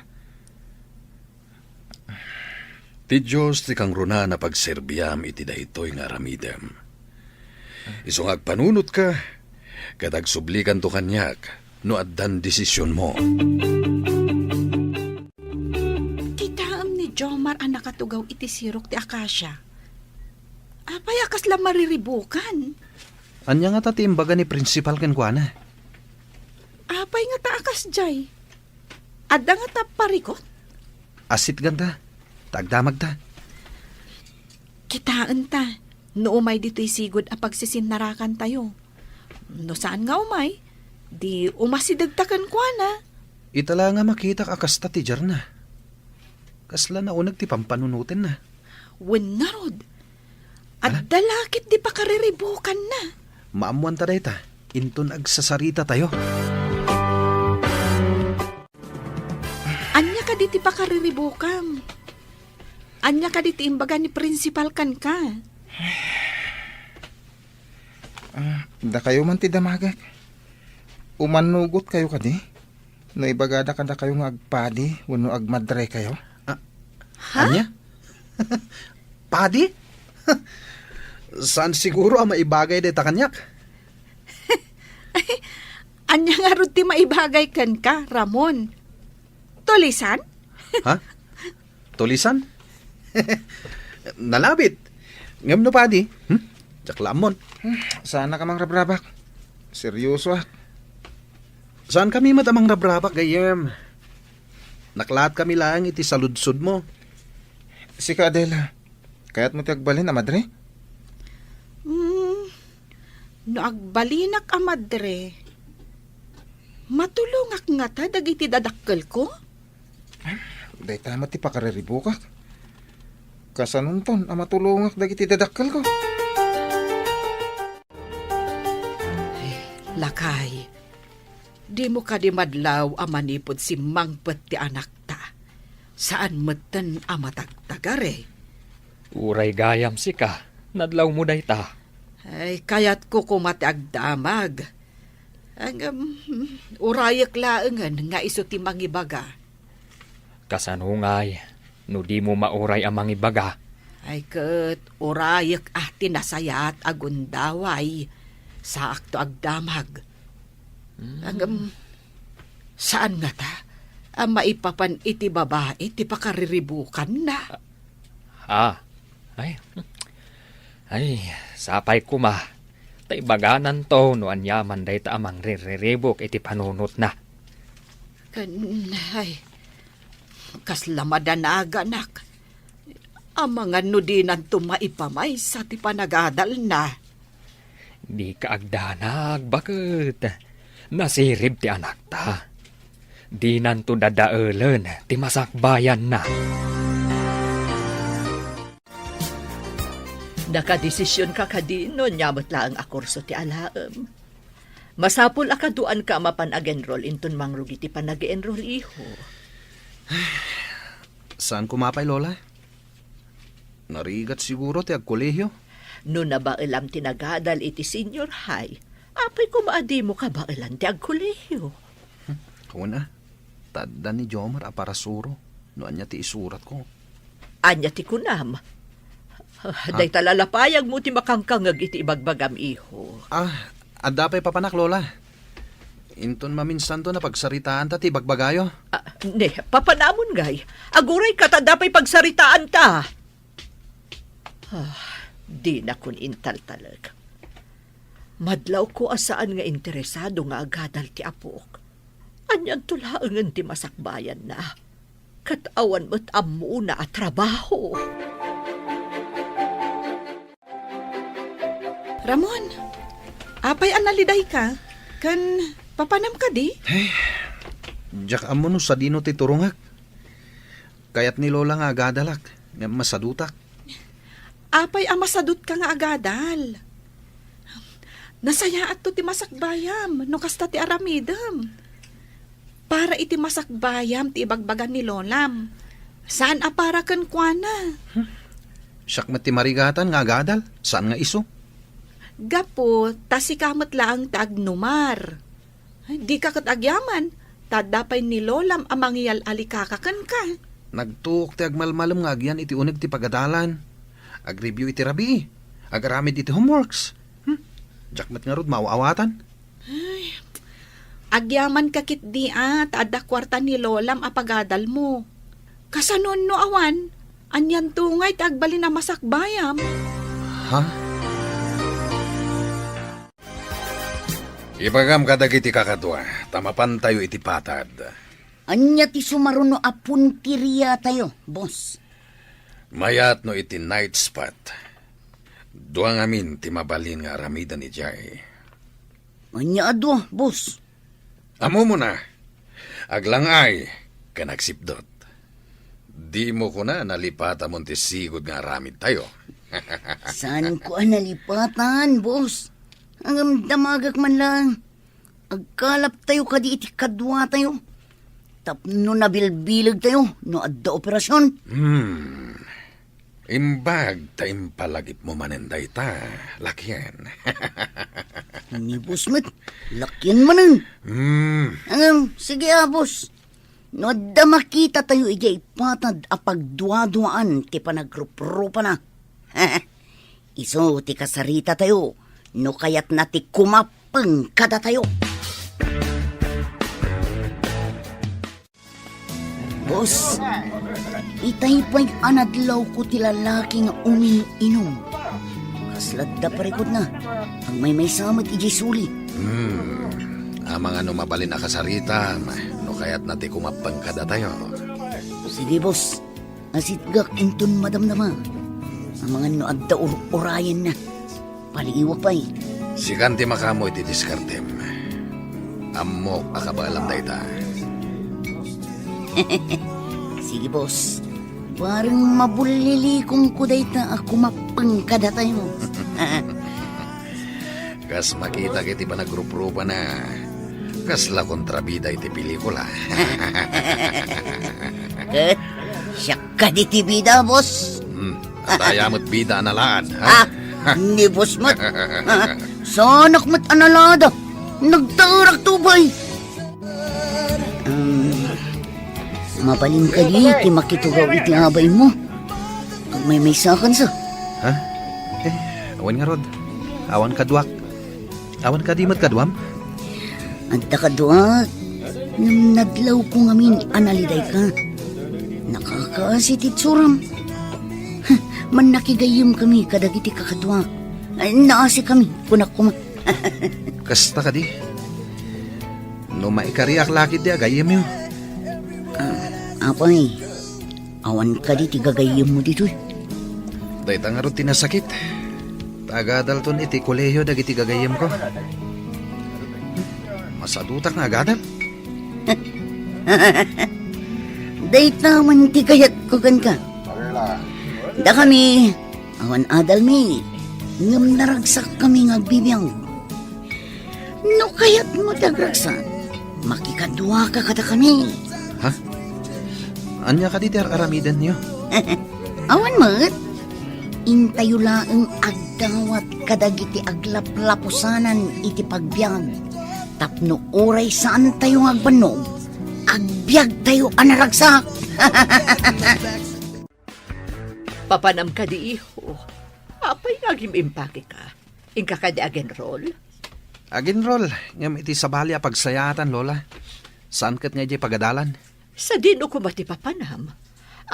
Ti Dios ti kangrunaan a pagserbiam iti daytoy nga aramidem. Isu nga agpanunotka, ket agsublikanto kaniak no addan desisionmo. Kitaem ni Jomar a nakatugaw iti sirok ti akasia. Apay a kasla mariribukan? Ania ngata ti imbaga ni principal kenkuana? Apay ngata a kasdiay? Adda ngata parikut? Asitganta, ta agdamagta. Kitaenta, no umay ditoy sigud a pagsisinnarakantayo. No saan nga umay, di umasidegta kenkuana. Ita la nga makitak a kasta ti diarna. Kasla nauneg ti pampanunotenna. Wen ngarud, ala? Adda la ket di pakariribukanna. Maammoanta dayta, inton agsasaritatayo. Ania kadi ti pakariribukam? Ania kadi ti imbaga ni principal kenka? Ah, dakayo man ti damagek. Umannugotkayo kadi? No ibagada kadakayo nga agpadi wenno agmadrekayo? Ah, ha? Ania? Padi? Saan siguro a maibagay dayta kaniak. Ania ngarud ti maibagay kenka, Ramon? Tulisan? Ha? Tulisan? Nalabit. Ngem no padi, hmm? Diak la ammon. Saanak a mangrabrabak. Seryosoak. Saankami met a mangrabrabak, gayyem. Naklaatkami laeng iti saludsodmo. Sika, Adela, kayatmo ti agbalin a madre? Hmm, no agbalinak a madre, matulongak ngata dagiti dadakkelko? Dayta met ti pakariribukak. Kasanonton a matulongak dagiti dadakkelko? Lakay, dimo kadi madlaw a manipud simmangpet ti anakta. Saan metten a matagtagare. Uray gayam sika, nadlawmo dayta. Ay, kayatko koma ti agdamag. Ngem, urayek laengen nga isu ti mangibaga. Kasano ngay, no dimo mauray a mangibaga? Ay ket, urayek a ti nasayaat a gundaway. Saakto agdamag. Hmm. Ngem, saan ngata a maipapan iti babai ti pakariribukanna? Ah, ay, ay, sapay koma. Ta ibagananto no aniaman dayta a mangrirriribuk iti panunotna. Ken, ay, kasla madanaganak. Amangan no dinanto maipamaysa ti panagadalna. Dika agdanag, baket. Nasirib ti anakta. Dinanto dadaelen ti masakbayanna. Nakadesisionka kadi no ania met laeng a kurso ti alaem? Masapul a kaduaanka a mapan ag-enroll inton mangrugi ti panag-enroll, iho. Saan koma pay, Lola? Narigat siguro ti agkolehiyo. No nabaelam ti nagadal iti senior high, apay koma a dimo kabaelan ti agkolehiyo? Hmm, kuna, ta adda ni Jomar a parasuro no ania ti isuratko. Ania ti kunam? Ah, dayta la lapayagmo ti makangkangeg iti ibagbagam, iho. Ah, adda pay papanak, Lola. Inton maminsanto napagsaritaanta ti ibagbagayo. Ah, ne, papanamon ngay. Agurayka ta adda pay pagsaritaanta. Ah, dinakon intaltalek. Madlawko a saan nga interesado nga agadal ti apok. Anianto laengen ti masakbayanna? Ket awan met ammona a trabaho. Ramon, apay a nalidayka? Ken papanam kadi? Diak ammo no sadino ti turongek. Kayat ni Lola nga agadalak, ngem masadutak. Apay a masadutka nga agadal? Nasayaatto ti masakbayam no kasta ti aramidem. Para iti masakbayam ti ibagbaga ni Lolam. Saan a para kenkuana. Hmm. Siak met ti marigatan nga agadal, saan nga isu? Gapu ta sika met laeng ti agnumar. Ay, dika ket agyaman, ta adda pay ni Lolam a mangyal-alikaka kenka. Nagtuok ti agmalmalem nga agyan iti uneg ti pagadalan. Agreview iti rabii. Agaramid iti homeworks. Hmm? Diak met ngarud maaw-awatan. Ay, agyamanka ketdi a, ta adda kuarta ni Lolam a pagadalmo. Kasano no awan? Anianto ngay ti agbalin a masakbayam? Ha? Ibagam kadagiti kakadua, ta mapantayo iti patad. Ania ti sumaruno a punteriatayo, boss? Mayat no iti night spot. Dua ngamin ti mabalin nga aramiden idiay. Ania a dua, boss? Ammomon a, aglang-ay ken agsipdut. Dimo kuna nalipatamon ti sigud nga aramidtayo. Saanko a nalipatan, boss. Ngem damagek man laeng. Agkalaptayo kadi iti kaduatayo. Tapno nabilbilegtayo no adda operasion. Hmm. Imbag ta impalagipmo manen dayta, lakien. Ni boss met, lakien manen. Hmm. Ngem, sige a, boss. No adda makitatayo idiay patad a pagduaduaan ti panagruprupana, isu ti kasaritatayo no kayatna ti kumap kumapeng kadatayo. Boss, itay pay a nadlawko ti lalaki nga umin-inum. Kasla adda parikutna, agmaymaysa met idiay suli. Hmm, amangan no mabalin a kasaritam, no kayatna ti kumapeng kadatayo. Sige, boss. Asitgak inton madamdama. Amangan no adda ur-urayenna. Paliiwak pay. Sikan ti makaammo iti diskartem. Ammok a kabaelam dayta. Sige, boss. Parang mabullilikonko dayta a kumapeng kadatayo. Kas makitak iti panagruprupana, kasla kontrabida iti pelikula. Ket siak kadi ti bida, boss. Hmm, adda aya met bida a nalaad, ha? Ah, ni boss met. Saanak met a nalaada. Nagtaerak to pay. Um, mabalin kadi ti makitugaw iti abaymo? Agmaymaysakansa. Ha? Eh, awan ngarud. Awan kaduak. Awan kadi met kaduam? Adda kaduak. Ngem nadlawko ngamin a nalidayka. Nakakaasi ti itsuram. Mannakigayyemkami kadagiti kakaduak. Ay, naasikami, kunak koma. Kasta kadi? No maikariak la ketdi a gayyemyo. Ah, apay, awan kadi ti gagayyemmo ditoy? Dayta ngarud ti nasakit. Ta agadalton iti kolehio dagiti gagayyemko. Masadutak nga agadal. Dayta man ti kayatko kenka. Dakami, awan adalmi, ngem naragsakkami nga agbibiag. No kayatmo ti agragsak, makikaduaka kadakami. Ha? Ania kadi ti ar-aramidenyo? Awan met. Intayo laeng agdawat kadagiti aglaplapusanan iti pagbiag. Tapno uray saantayo nga agbannog, agbiagtayo a naragsak. Papanam kadi, iho? Apay nga agim-impakeka? Inka kadi agenrol? Agenrol, ngem iti sabali a pagsayaatan, Lola. Saan ket nga idiay pagadalan? Sadino koma ti papanam?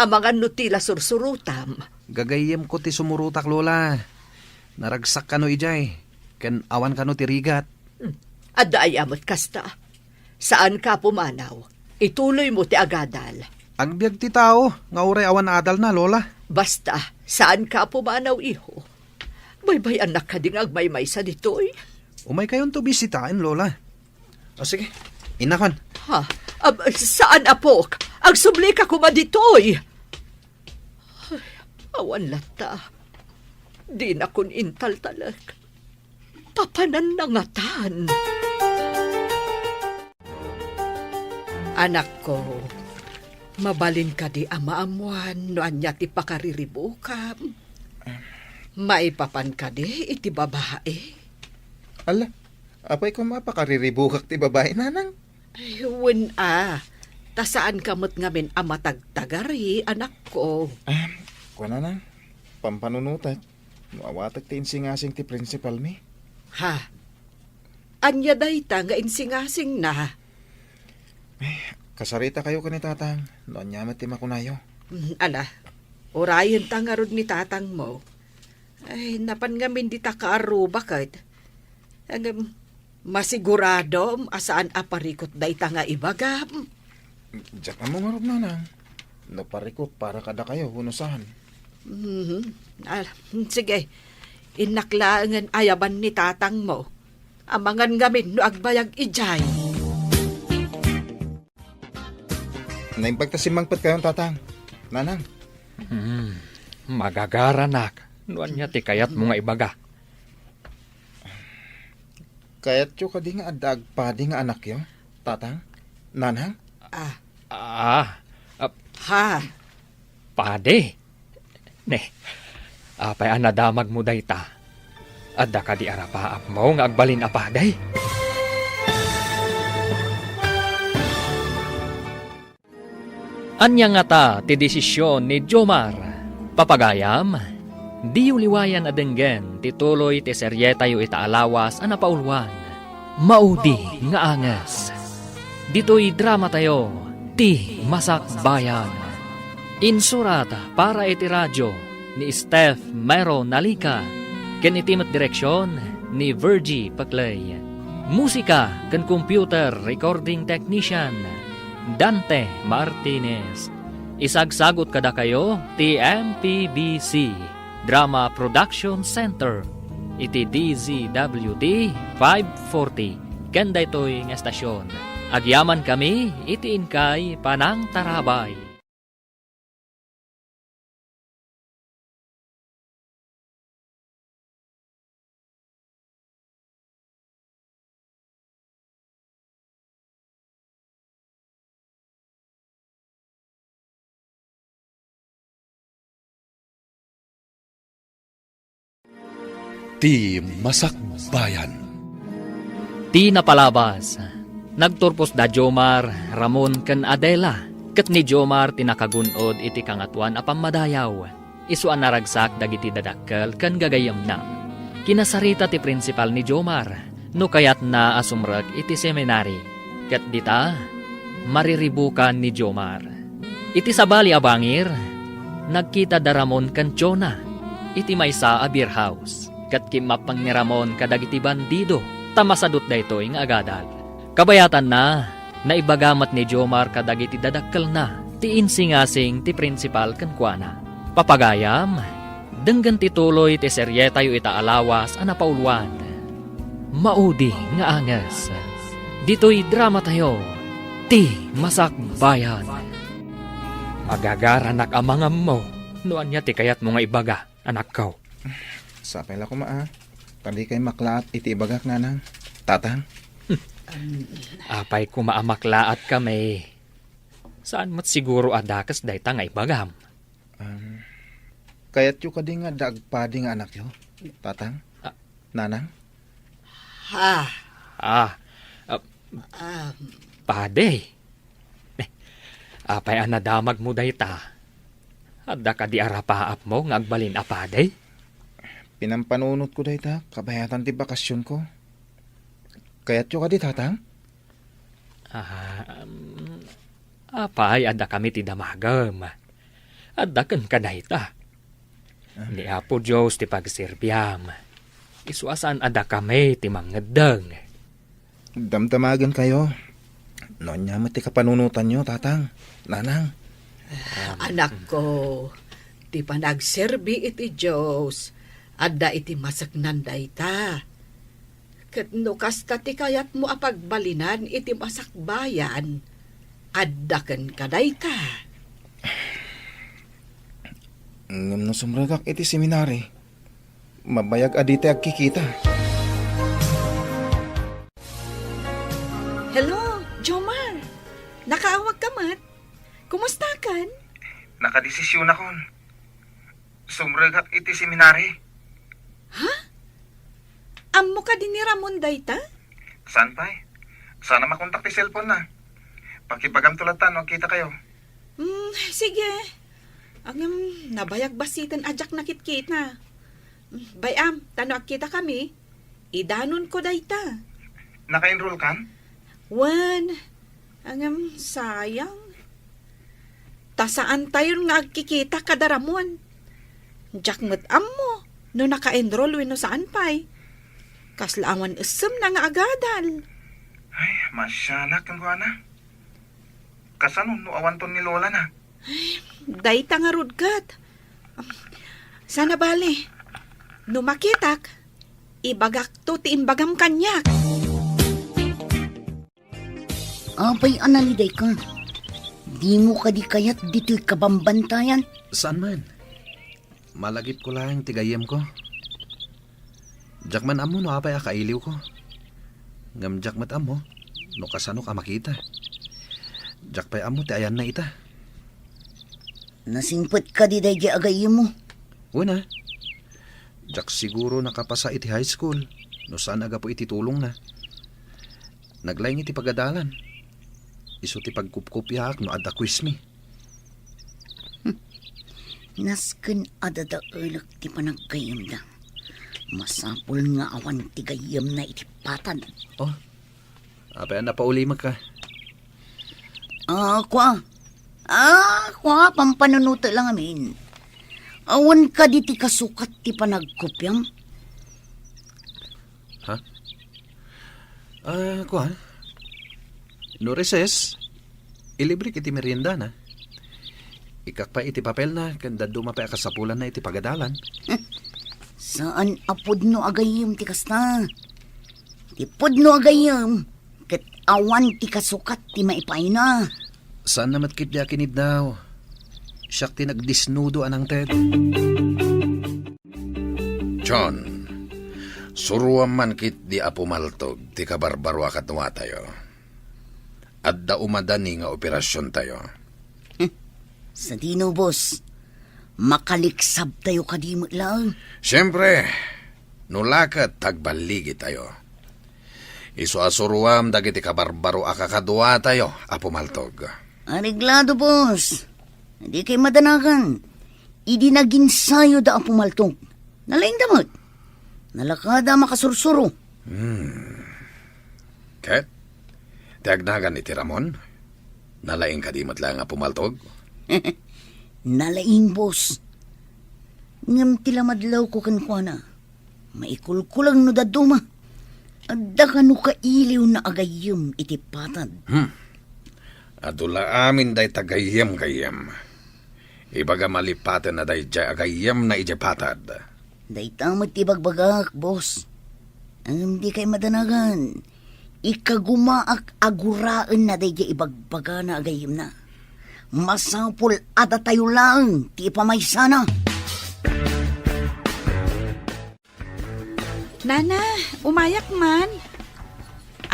Amangan no ti la sursurotam. Gagayyemko ti sumurotak, Lola. Naragsak kano idiay, ken awan kano ti rigat. Hmm. Adda aya met kasta? Saanka a pumanaw. Ituloymo ti agadal. Agbiag ti tao nga uray awan adalna, Lola. Basta, saanka a pumanaw, iho. Baybay-annak kadi nga agmaymaysa ditoy? Umaykayonto bisitaen, Lola. O, sige. Innakon. Ha? Ab, saan, apok? Agsublika koma ditoy. Ay, awan latta. Dinakon intaltalek. Papananna ngatan. Anakko, mabalin kadi a maammuan no ania ti pakariribukam? Maipapan kadi iti babai? Ala, apay koma a pakariribukak ti babai, nanang? Ay, wen a. Ta saanka met ngamin a matagtagari, anakko. Ah, kuana, nang, pampanunotek no awatek ti insingasing ti prinsipalmi. Ha? Ania dayta nga insingasingna? Eh, kasaritakayo ken ni Tatang no ania met ti makunayo. Mm, ala, urayenta ngarud ni Tatangmo. Ay, napan ngamin dita kaarruba ket. Ngem, masiguradom a saan a parikut dayta nga ibagam. Diak ammo ngarud, nanang, no parikut para kadakayo wenno saan. Mhm. Ah, sige. Innak laengen ayaban ni Tatangmo. Amangan ngamin no agbayag idiay. Naimbag ta simmangpetkayon, Tatang. Nanang. Hmm, magagaranak. No ania ti kayatmo nga ibaga? Kayatyo kadi nga adda agpadi nga anakyo, Tatang? Nanang? Ah. Ah, ah, Ha? Padi? Ne, apay a nadamagmo dayta? Adda kadi arapaapmo nga agbalin a padi? Ania ngata ti desisyon ni Jomar? Papagayam, diyo liwayan a denggen ti tuloy ti serietayo ita a lawas a napauluan. Maudi nga anges. Ditoy dramatayo, Ti Masakbayan. Insurat para iti radio ni Steph Mero Nalica, ken iti met direksion ni Virgie Paclay. Musika ken computer recording technician, Dante Martinez. Isagsagut kadakayo ti M P B C Drama Production Center iti D Z W T five forty ken daytoy nga estasyon. Agyamankami iti inkay panangtarabay. Ti Masakbayan. Ti napalabas, nagturpos da Jomar, Ramon, ken Adela, ket ni Jomar ti nakagun-od iti Kangatoan a Pammadayaw. Isu a naragsak dagiti dadakkel ken gagayyemna. Kinasarita ti prinsipal ni Jomar no kayatna a sumrek iti seminari, ket dita, mariribukan ni Jomar. Iti sabali a bangir, nagkita da Ramon ken Jonah iti maysa a beer house, ket kimmappeng ni Ramon kadagiti bandido ta masadut daytoy nga agadal. Kabayatanna, naibaga met ni Jomar kadagiti dadakkelna ti insingasing ti prinsipal kenkuana. Papagayam, denggen ti tuloy ti serietayo ita a lawas a napauluan. Maudi nga anges. Ditoy dramatayo, Ti Masakbayan. Agagaranak a mangammo no ania ti kayatmo nga ibaga, anakko. Sapay la koma a ta dikay maklaat iti ibagak, nanang, tatang. Apay koma a maklaatkami? Saan met siguro a dakes dayta nga ibagam. Um, kayatyo kadi nga adda agpadi nga anakyo, tatang? Ah. Nanang? Ha? Ah, ah, Ah. Padi. Eh, apay a nadamagmo dayta? Adda kadi arapaapmo nga agbalin a padi? Pinampanunotko dayta kabayatan ti bakasionko. Kayatyo kadi, tatang? Ah, um, apay, adda kami ti damagem. Adda kenka dayta. Ah. Ni Apo Dios ti pagserbiam. Isu a saan a dakami ti mangngeddeng. Damdamagenkayo. No ania met ti kapanunotanyo, tatang, nanang. Anakko, ti panagserbi iti Dios, adda iti maseknan dayta. Ket no kasta ti kayatmo a pagbalinan iti masakbayan, adda kenka dayta. Ngem no sumrekak iti seminari, mabayag a ditay agkikita. Hello, Jomar! Nakaawagka met? Kumustakan? Nakadesisyonakon. Sumrekak iti seminari. Ha? Ammo kadi ni Ramon dayta? Saan pay? Saan a makontak ti cellphone na. Pakibagamto latta no agkitakayo. Hmm, sige. Ngem, nabayag bassiten a diak nakitkita. Hmm, bay-am, ta no agkitakami, idanonko dayta. Naka-enroll kan? Wen, ngem, sayang. Ta saantayon nga agkikita kada Ramon. Diak met ammo no naka-enroll wenno saan pay. Kasla awan essemna nga agadal. Ay, masianak kenkuana. Kasano no awanton ni Lola na? Ay, dayta ngarud ket. Saan a bale. No makitak, ibagakto ti imbagam kaniak. Apay a nalidayka? Dimo kadi kayat ditoy kabambantayan? Saan man. Malagipko laeng ti gayyemko. Diak man ammo no apay a kailiwko. Ngem diak met ammo no kasanok a makita. Diak pay ammo ti ayanna ita. Nasingpet kadi daydiay a gayyemmo? Wen a. Diak siguro nakapasa iti high school no saan a gapu iti tulongna. Naglaing iti pagadalan. Isu ti pagkupkopiaak no adda quizmi. Nasken a dadaelek ti panaggayyemda. Masapul nga awan ti gayyemna iti patad. Oh, Apay a napaulimek ka? Ah, kua. Ah, kua, pampanunotek lang amin. Awan kadi ti kasukat ti panagkopiam? Ha? Ah, kua. No recess, ilibrek iti meriendana. Ikkak pay iti papelna, ken dadduma pay a kasapulanna iti pagadalan. Saan a pudno a gayyem ti kasta. Ti pudno a gayyem, ket awan ti kasukat ti maipaayna. Saanna met ketdi a kiniddaw. Siak ti nagdisnudo a nangted. John, suroam man ketdi Apo Maltog ti kabarbaro a kaduatayo. Adda umadani nga operasiontayo. Sadino, boss? Makaliksabtayo kadi met laeng? Siempre, no la ket agballigitayo. Isu a suroam dagiti kabarbaro a kakaduatayo, Apo Maltog. Areglado, boss. Dikay madanagan. Idi naginsayo da Apo Maltog, nalaingda met. Nalakada a makasursuro. Hmm. Ket, ti agnagan iti Ramon? Nalaing kadi met laeng, Apo Maltog? Nalaing, boss. Ngem ti lamadlawko kenkuana, maikulkulang no dadduma. Adda kano kailiwna a gayyem iti patad? Hmm. Adu la amin dayta gayyem-gayyem. Ibagam a lipatenna daydiay a gayyemna idiay patad. Dayta met ti ibagbagak, boss. Ngem dikay madanagan. Ikagumaak a guraenna daydiay ibagbagana a gayyemna. Masapul a datayo laeng ti ipamaysana. Nana, umayak man.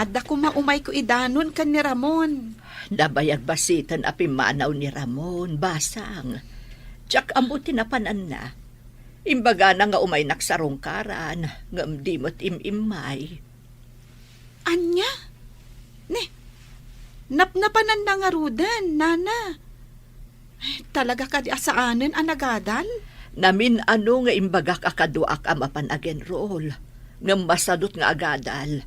Adda koma umayko idanon ken ni Ramon. Nabayag basiten a pimmanaw ni Ramon, basang. Diak ammo ti napananna. Imbagana nga umaynak sarungkaran, ngem di met im-immay. Ania? Ne, napnapananna ngaruden, nana. Talaga kadi a saanen a nagadal? Namin-ano nga imbagak a kaduaak a mapan agenrol, ngem masadut nga agadal.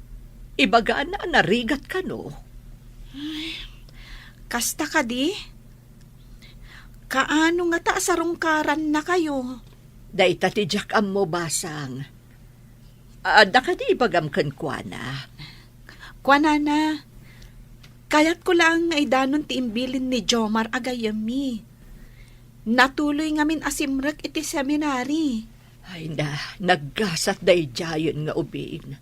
Ibagana a narigat kano. Ay, kasta kadi? Kaano ngata a sarungkarannakayo? Dayta ti diak ammo, basang. Adda kadi ibagam kenkuana? Kuanana, kayatko laeng nga idanon ti imbilin ni Jomar a gayyemmi. Natuloy ngamin a simrek iti seminary. Ay na, naggasat daydiayen nga ubing.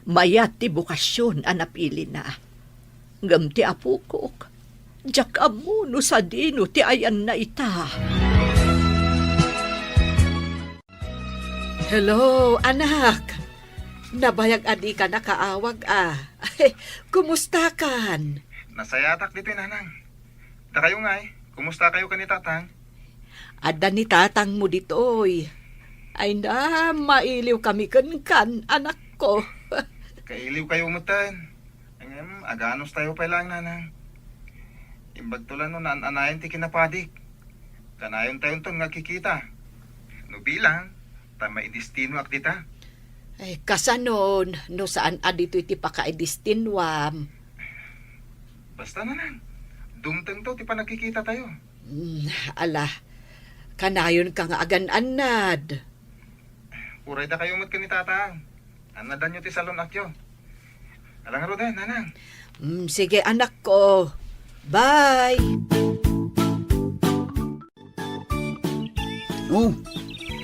Mayat ti bokasion a napilina. Ngem ti apokok, diak ammo no sadino ti ayanna ita. Hello, anak. Nabayag a dika nakaawag, a. Kumustakan? Nasayatak ditoy, nanang. Dakayo ngay, kumustakayo ken ni tatang? Adda ni tatangmo ditoy. Ay na, mailiw kami kenkan, anakko. Kailiw kayo metten. Ngem, aganos tayo pay laeng, nanang. Imbagto la no naan-anayon ti kinapadik. Kanayon tayonton nga agkikita. No bilang, ta maidestinoak dita. Ay, kasano, no saan a ditoy ti pakaidestinuam? Basta, nanang, dumtengto ti panagkikita tayo. Hmm, ala, kanayon ka nga agan-annad. Uray dakayo met ken ni tatang. Annadanyo ti salun-atyo. Ala ngaruden, nanang. Mm, sige, anakko. Bye! Oh,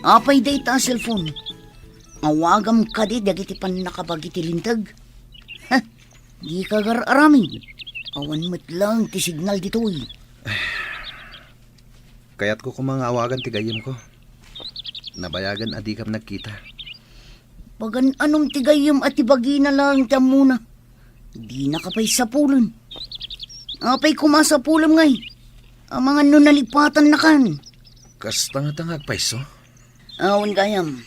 apay dayta a cellphone? Awagam kadi dagiti pannakabagi ti linteg? Ha, dika gar-aramid. Awan met laeng ti signal ditoy. Kayatko koma nga awagan ti gayyemko. Nabayagen a dikam nagkita. Pagan-anom ti gayyem a ti bagina laeng ti ammona? Dinaka pay sapulen. Apay koma a sapulem ngay? Amangan no nalipatannakan. Kasta ngata nga agpayso? Awan gayam.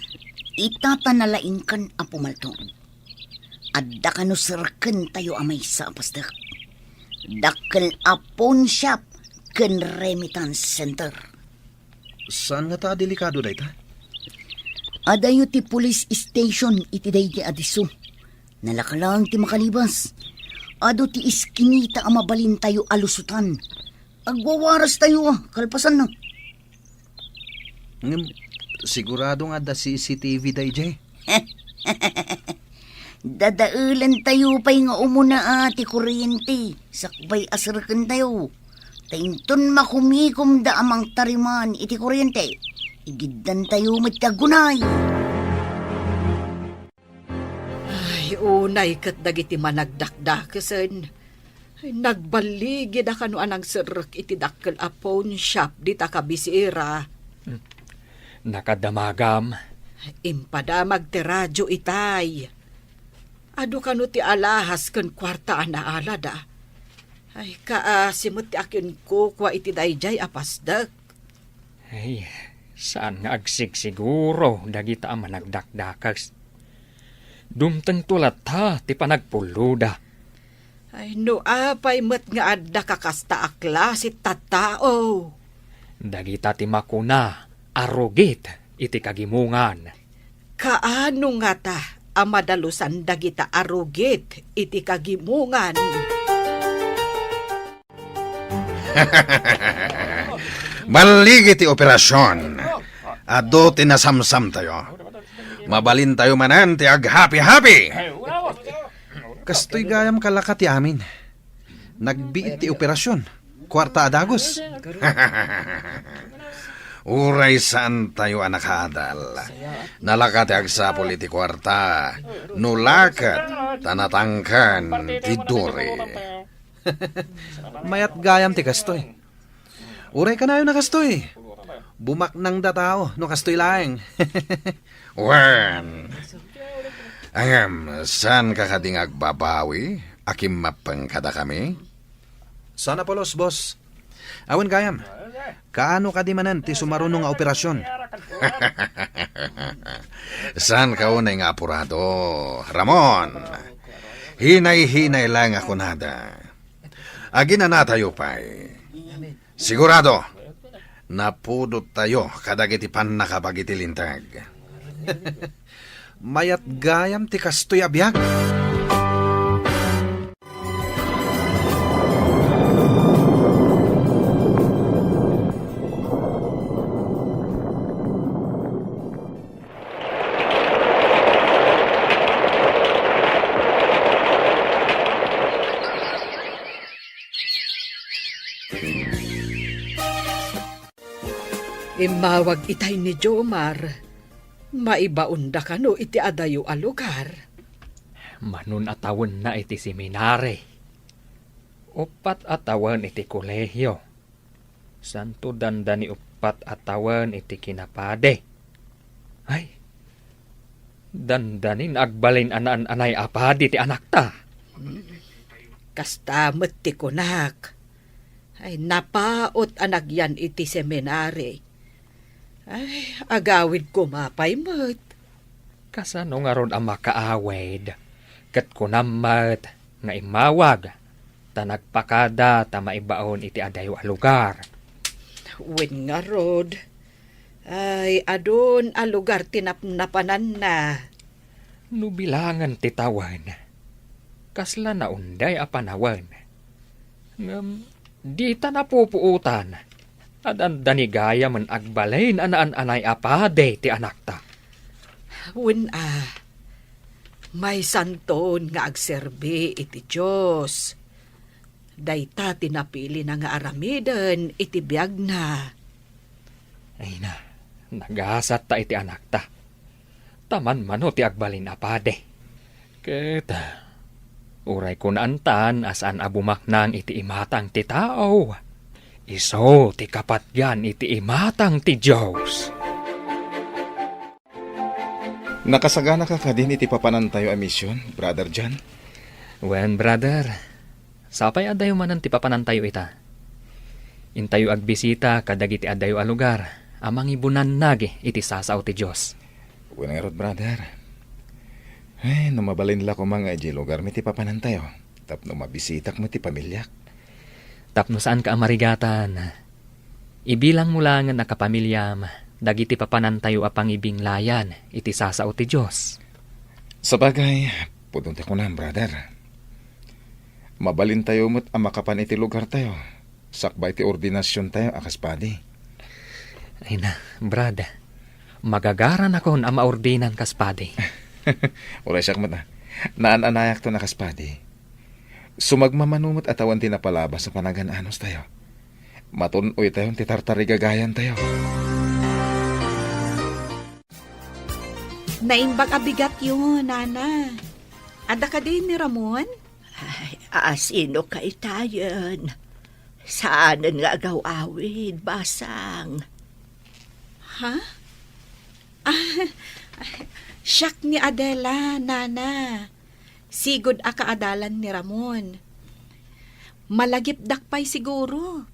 Ita ta nalaingkan a pumalto. Adda kano serkentayo a maysa a pasdek. Dakkel a pawn shop ken remittance center. Saan ngata a delikado dayta? Adayo ti police station iti daydi a disso. Nalaka laeng ti makalibas. adu ti iskinita a mabalintayo a lusutan. Agwawarastayo, a, kalpasanna. Ngem, sigurado nga adda C C T V daydiay. Dadaelentayo pay nga umuna a ti kuryente, sakbay a serrekentayo. Ta inton makumikomda a mangtariman iti kuryente, igiddantayo met ti aggunay. Ay, unay ket dagiti managdakdakesen. Ay, nagballigida kano a nangserrek iti dakkel a pawn shop dita kabisera. Hmm. Nakadamagam. Impadamag ti radio itay. Adu kano ti alahas ken kuarta a naalada. Ay, kaasi met ti akinkukua iti daydiay a pasdek. Ay, saan nga agsigsiguro dagita a managdakdakes. Dumtengto latta ti panagpulloda. Ay, no apay met nga adda kakasta a klase tattao. Dagita ti makuna a rugit iti kagimongan. Kaano ngata a madalusan dagita a rugit iti kagimongan? Balligi ti operasion. Adu ti nasamsamtayo. Mabalintayo manen ti aghapi-hapi. Kastoy gayam kalaka ti amin. Nagbiit ti operasion. Kuarta a dagus. Uray saantayo a nakaadal. Nalaka ti agsapul iti kuarta. No laket ta natangken ti duri. Mayat gayam ti kastoy. Uray kanayon a kastoy. Bumaknangda tao no kastoy laeng. Wen. Ngem, saanka kadi nga agbabawi a kimmappeng kadakami? Saan a pulos, boss. Awan gayam. Kaano kadi manen ti sumaruno nga operasion? Saanka unay nga apurado, Ramon. Hinay-hinay laeng a kunada. Aginanatayo pay. Sigurado, napudottayo kadagiti pannakabag iti linteg. Mayat gayam ti kastoy a biag. Immawag itay ni Jomar. Maibaonda kano iti adayo a lugar? Manon a tawenna iti seminari. Uppat a tawen iti kolehio. Santo dandani uppat a tawen iti kinapadi. Ay, dandanin agbalin a naan-anay a padi ti anakta. Kasta met ti kunak. Ay, napaut a nagyan iti seminari. Ay, agawid koma pay met. Kasano ngarud a makaawid? Ket kunam met nga immawag, ta nagpakada ta maibaon iti adayo a lugar. Wen ngarud, ay, adun a lugar ti napnapananna. No bilangen ti tawen, kasla naunday a panawen. Ngem dita napupuotan a dandani gayamen agbalin a naan-anay a padi ti anakta. Wen a, maysanton nga agserbi iti Dios. Dayta ti napilina nga aramiden iti biagna. Ay na, nagasatta iti anakta. Ta manmano ti agbalin a padi. Ket, uray kunaantan a saan a bumaknang iti imatang ti tao, isu ti kapatgan iti imatang ti Dios. Nakasaganaka kadin iti papanantayo a mision, Brother John? Wen, brother. Sapay adayo manen ti papanantayo ita. Intayo agbisita kadagiti adayo a lugar a mangibunannag iti sasao ti Dios. Wen ngarud, brother. Ay, no mabalin la koma nga idiay lugarmi ti papanantayo, tapno mabisitak met ti pamiliak. Tapno saanka a marigatan, ibilangmo laengen a kapamiliam dagiti papanantayo a pangibinglayan iti sasao ti Dios. Sabagay, pudno ti kunam, brother. Mabalintayo met a makapan iti lugartayo, sakbay ti ordinasiontayo a kas padi. Ay na, Brad, magagaranakon a maordinan kas padi. Uray siak met, a. Naan-anayakton a kas padi. Sumagmamano met a tawen ti napalabas a panagan-anostayo. Matun-oytayon ti tartarigagayantayo. Naimbag a bigatyo, Nana. Adda kadi ni Ramon? Ay, a, sino kaytayen? Saanen nga agaw-awid, basang. Ha? Ah, siak ni Adela, Nana. Sigud a kaadalan ni Ramon. Malagipdak pay siguro.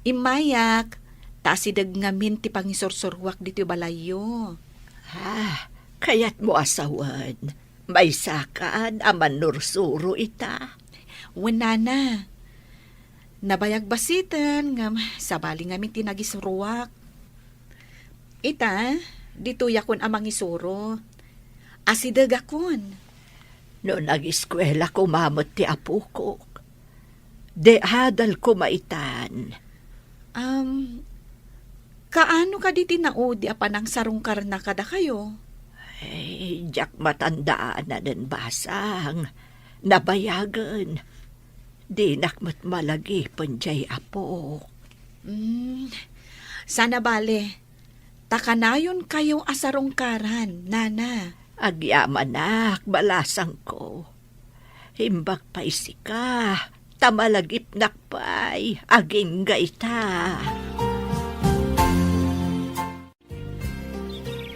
Immayak, ta asideg ngamin ti pangisursuruak ditoy balayyo. Ah, kayatmo a sawen, maysakan a mannursuro ita? Wen, Nana. Nabayag basiten, ngem sabali ngamin ti nagisuruak. Ita, ditoyakon a mangisuro. Asidegakon. No nagiskuela koma met ti apokok, di adal koma itan. Am, kaano kadi ti naudi a panangsarungkarna kadakayo? Ay, diak matandaanen, basang. Nabayagen. Dinak met malagipen diay apok. Mm, sana bale, ta kanayonkayo a sarungkaran, Nana. Agyamanak, balasangko. Imbag pay sika, ta malagipnak pay, agingga ita.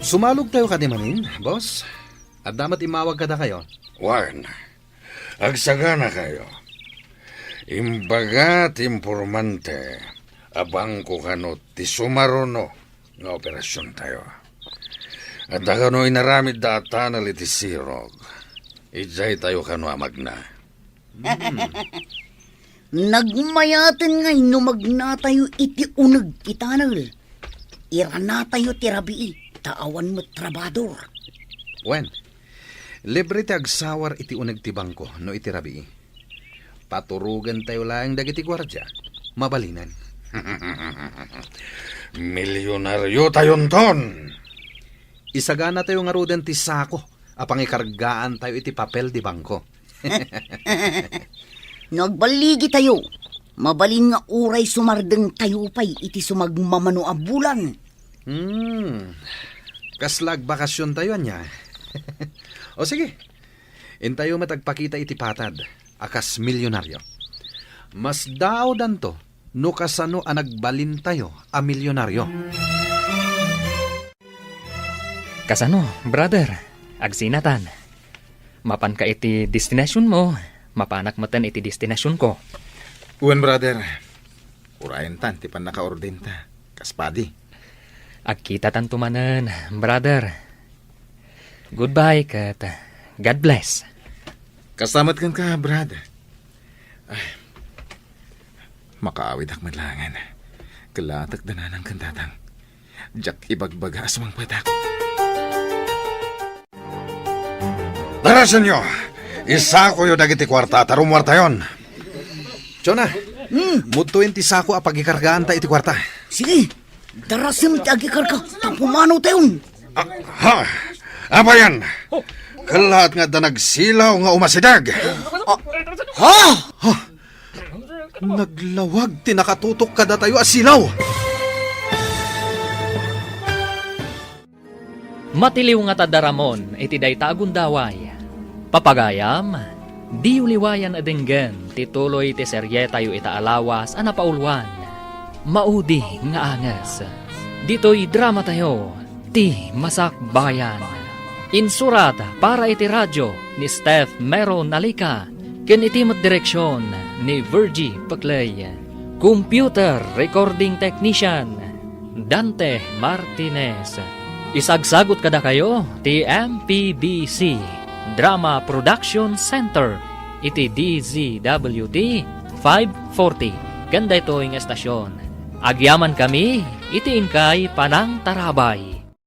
Sumalogtayo kadi manen, boss? Adda met immawag kadakayo? Wen, agsaganakayo. Imbaga ti impormante a bangko kano ti sumaruno nga operasiontayo. Adda kano inaramidda a tunnel iti sirog. Idiaytayo kano a magna. Hmm. Nagmayaten ngay no magnatayo iti uneg ti tunnel. Iranatayo ti rabii, ta awan met trabador. Wen, libre ti agsawar iti uneg ti bangko no iti rabii. Paturogentayo laeng dagiti guardia. Mabalinen. Milionariotayonton! Isaganatayo ngaruden ti sako a pangikargaantayo iti papel di bangko. No agballigitayo, mabalin nga uray sumardengtayo pay iti sumagmamano a bulan. Hmm. Kasla agbakasiontayo, ania? O sige, intayo met agpakita iti patad a kas milionario. Masdaawdanto no kasano a nagbalintayo a milionario. Kasano, brother? Agsinatan. Mapanka iti destinasionmo, mapanak metten iti destinasionko. Wen, brother. Urayentan ti pannakaordenta, kas padi. Agkitatanto manen, brother. Goodbye ket God bless. Kasta met kenka, brad. Ay, makaawidak met laengen. Kellatek dananang ken tatang. Diak ibagbaga a sumangpetak. Darasenyo! Isakoyo dagiti kuarta ta rummuartayon. Chona, hmm, mudtoyen ti sako a pagikargaanta iti kuarta. Sige, darasem ti agikarga, ta pumanawtayon. Ah, ha? Apayan? Kellaat nga adda nagsilaw nga umasideg. Ah, ha? Ha? Naglawag ti nakatutok kadatayo a silaw. Matiliw nga tadda Ramon iti dayta a gundaway. Papagayam, diyo liwayan a denggen ti tuloy ti serietayo ita a lawas a napauluan, Maudi nga Anges. Ditoy dramatayo, Ti Masakbayan. Insurat para iti radio ni Steph Mero Nalica ken iti met direksion ni Virgie Peclay. Computer recording technician, Dante Martinez. Isagsagut kadakayo ti M P B C Drama Production Center iti D Z W T five forty ken daytoy nga estasion. Agyamankami iti inkay panangtarabay.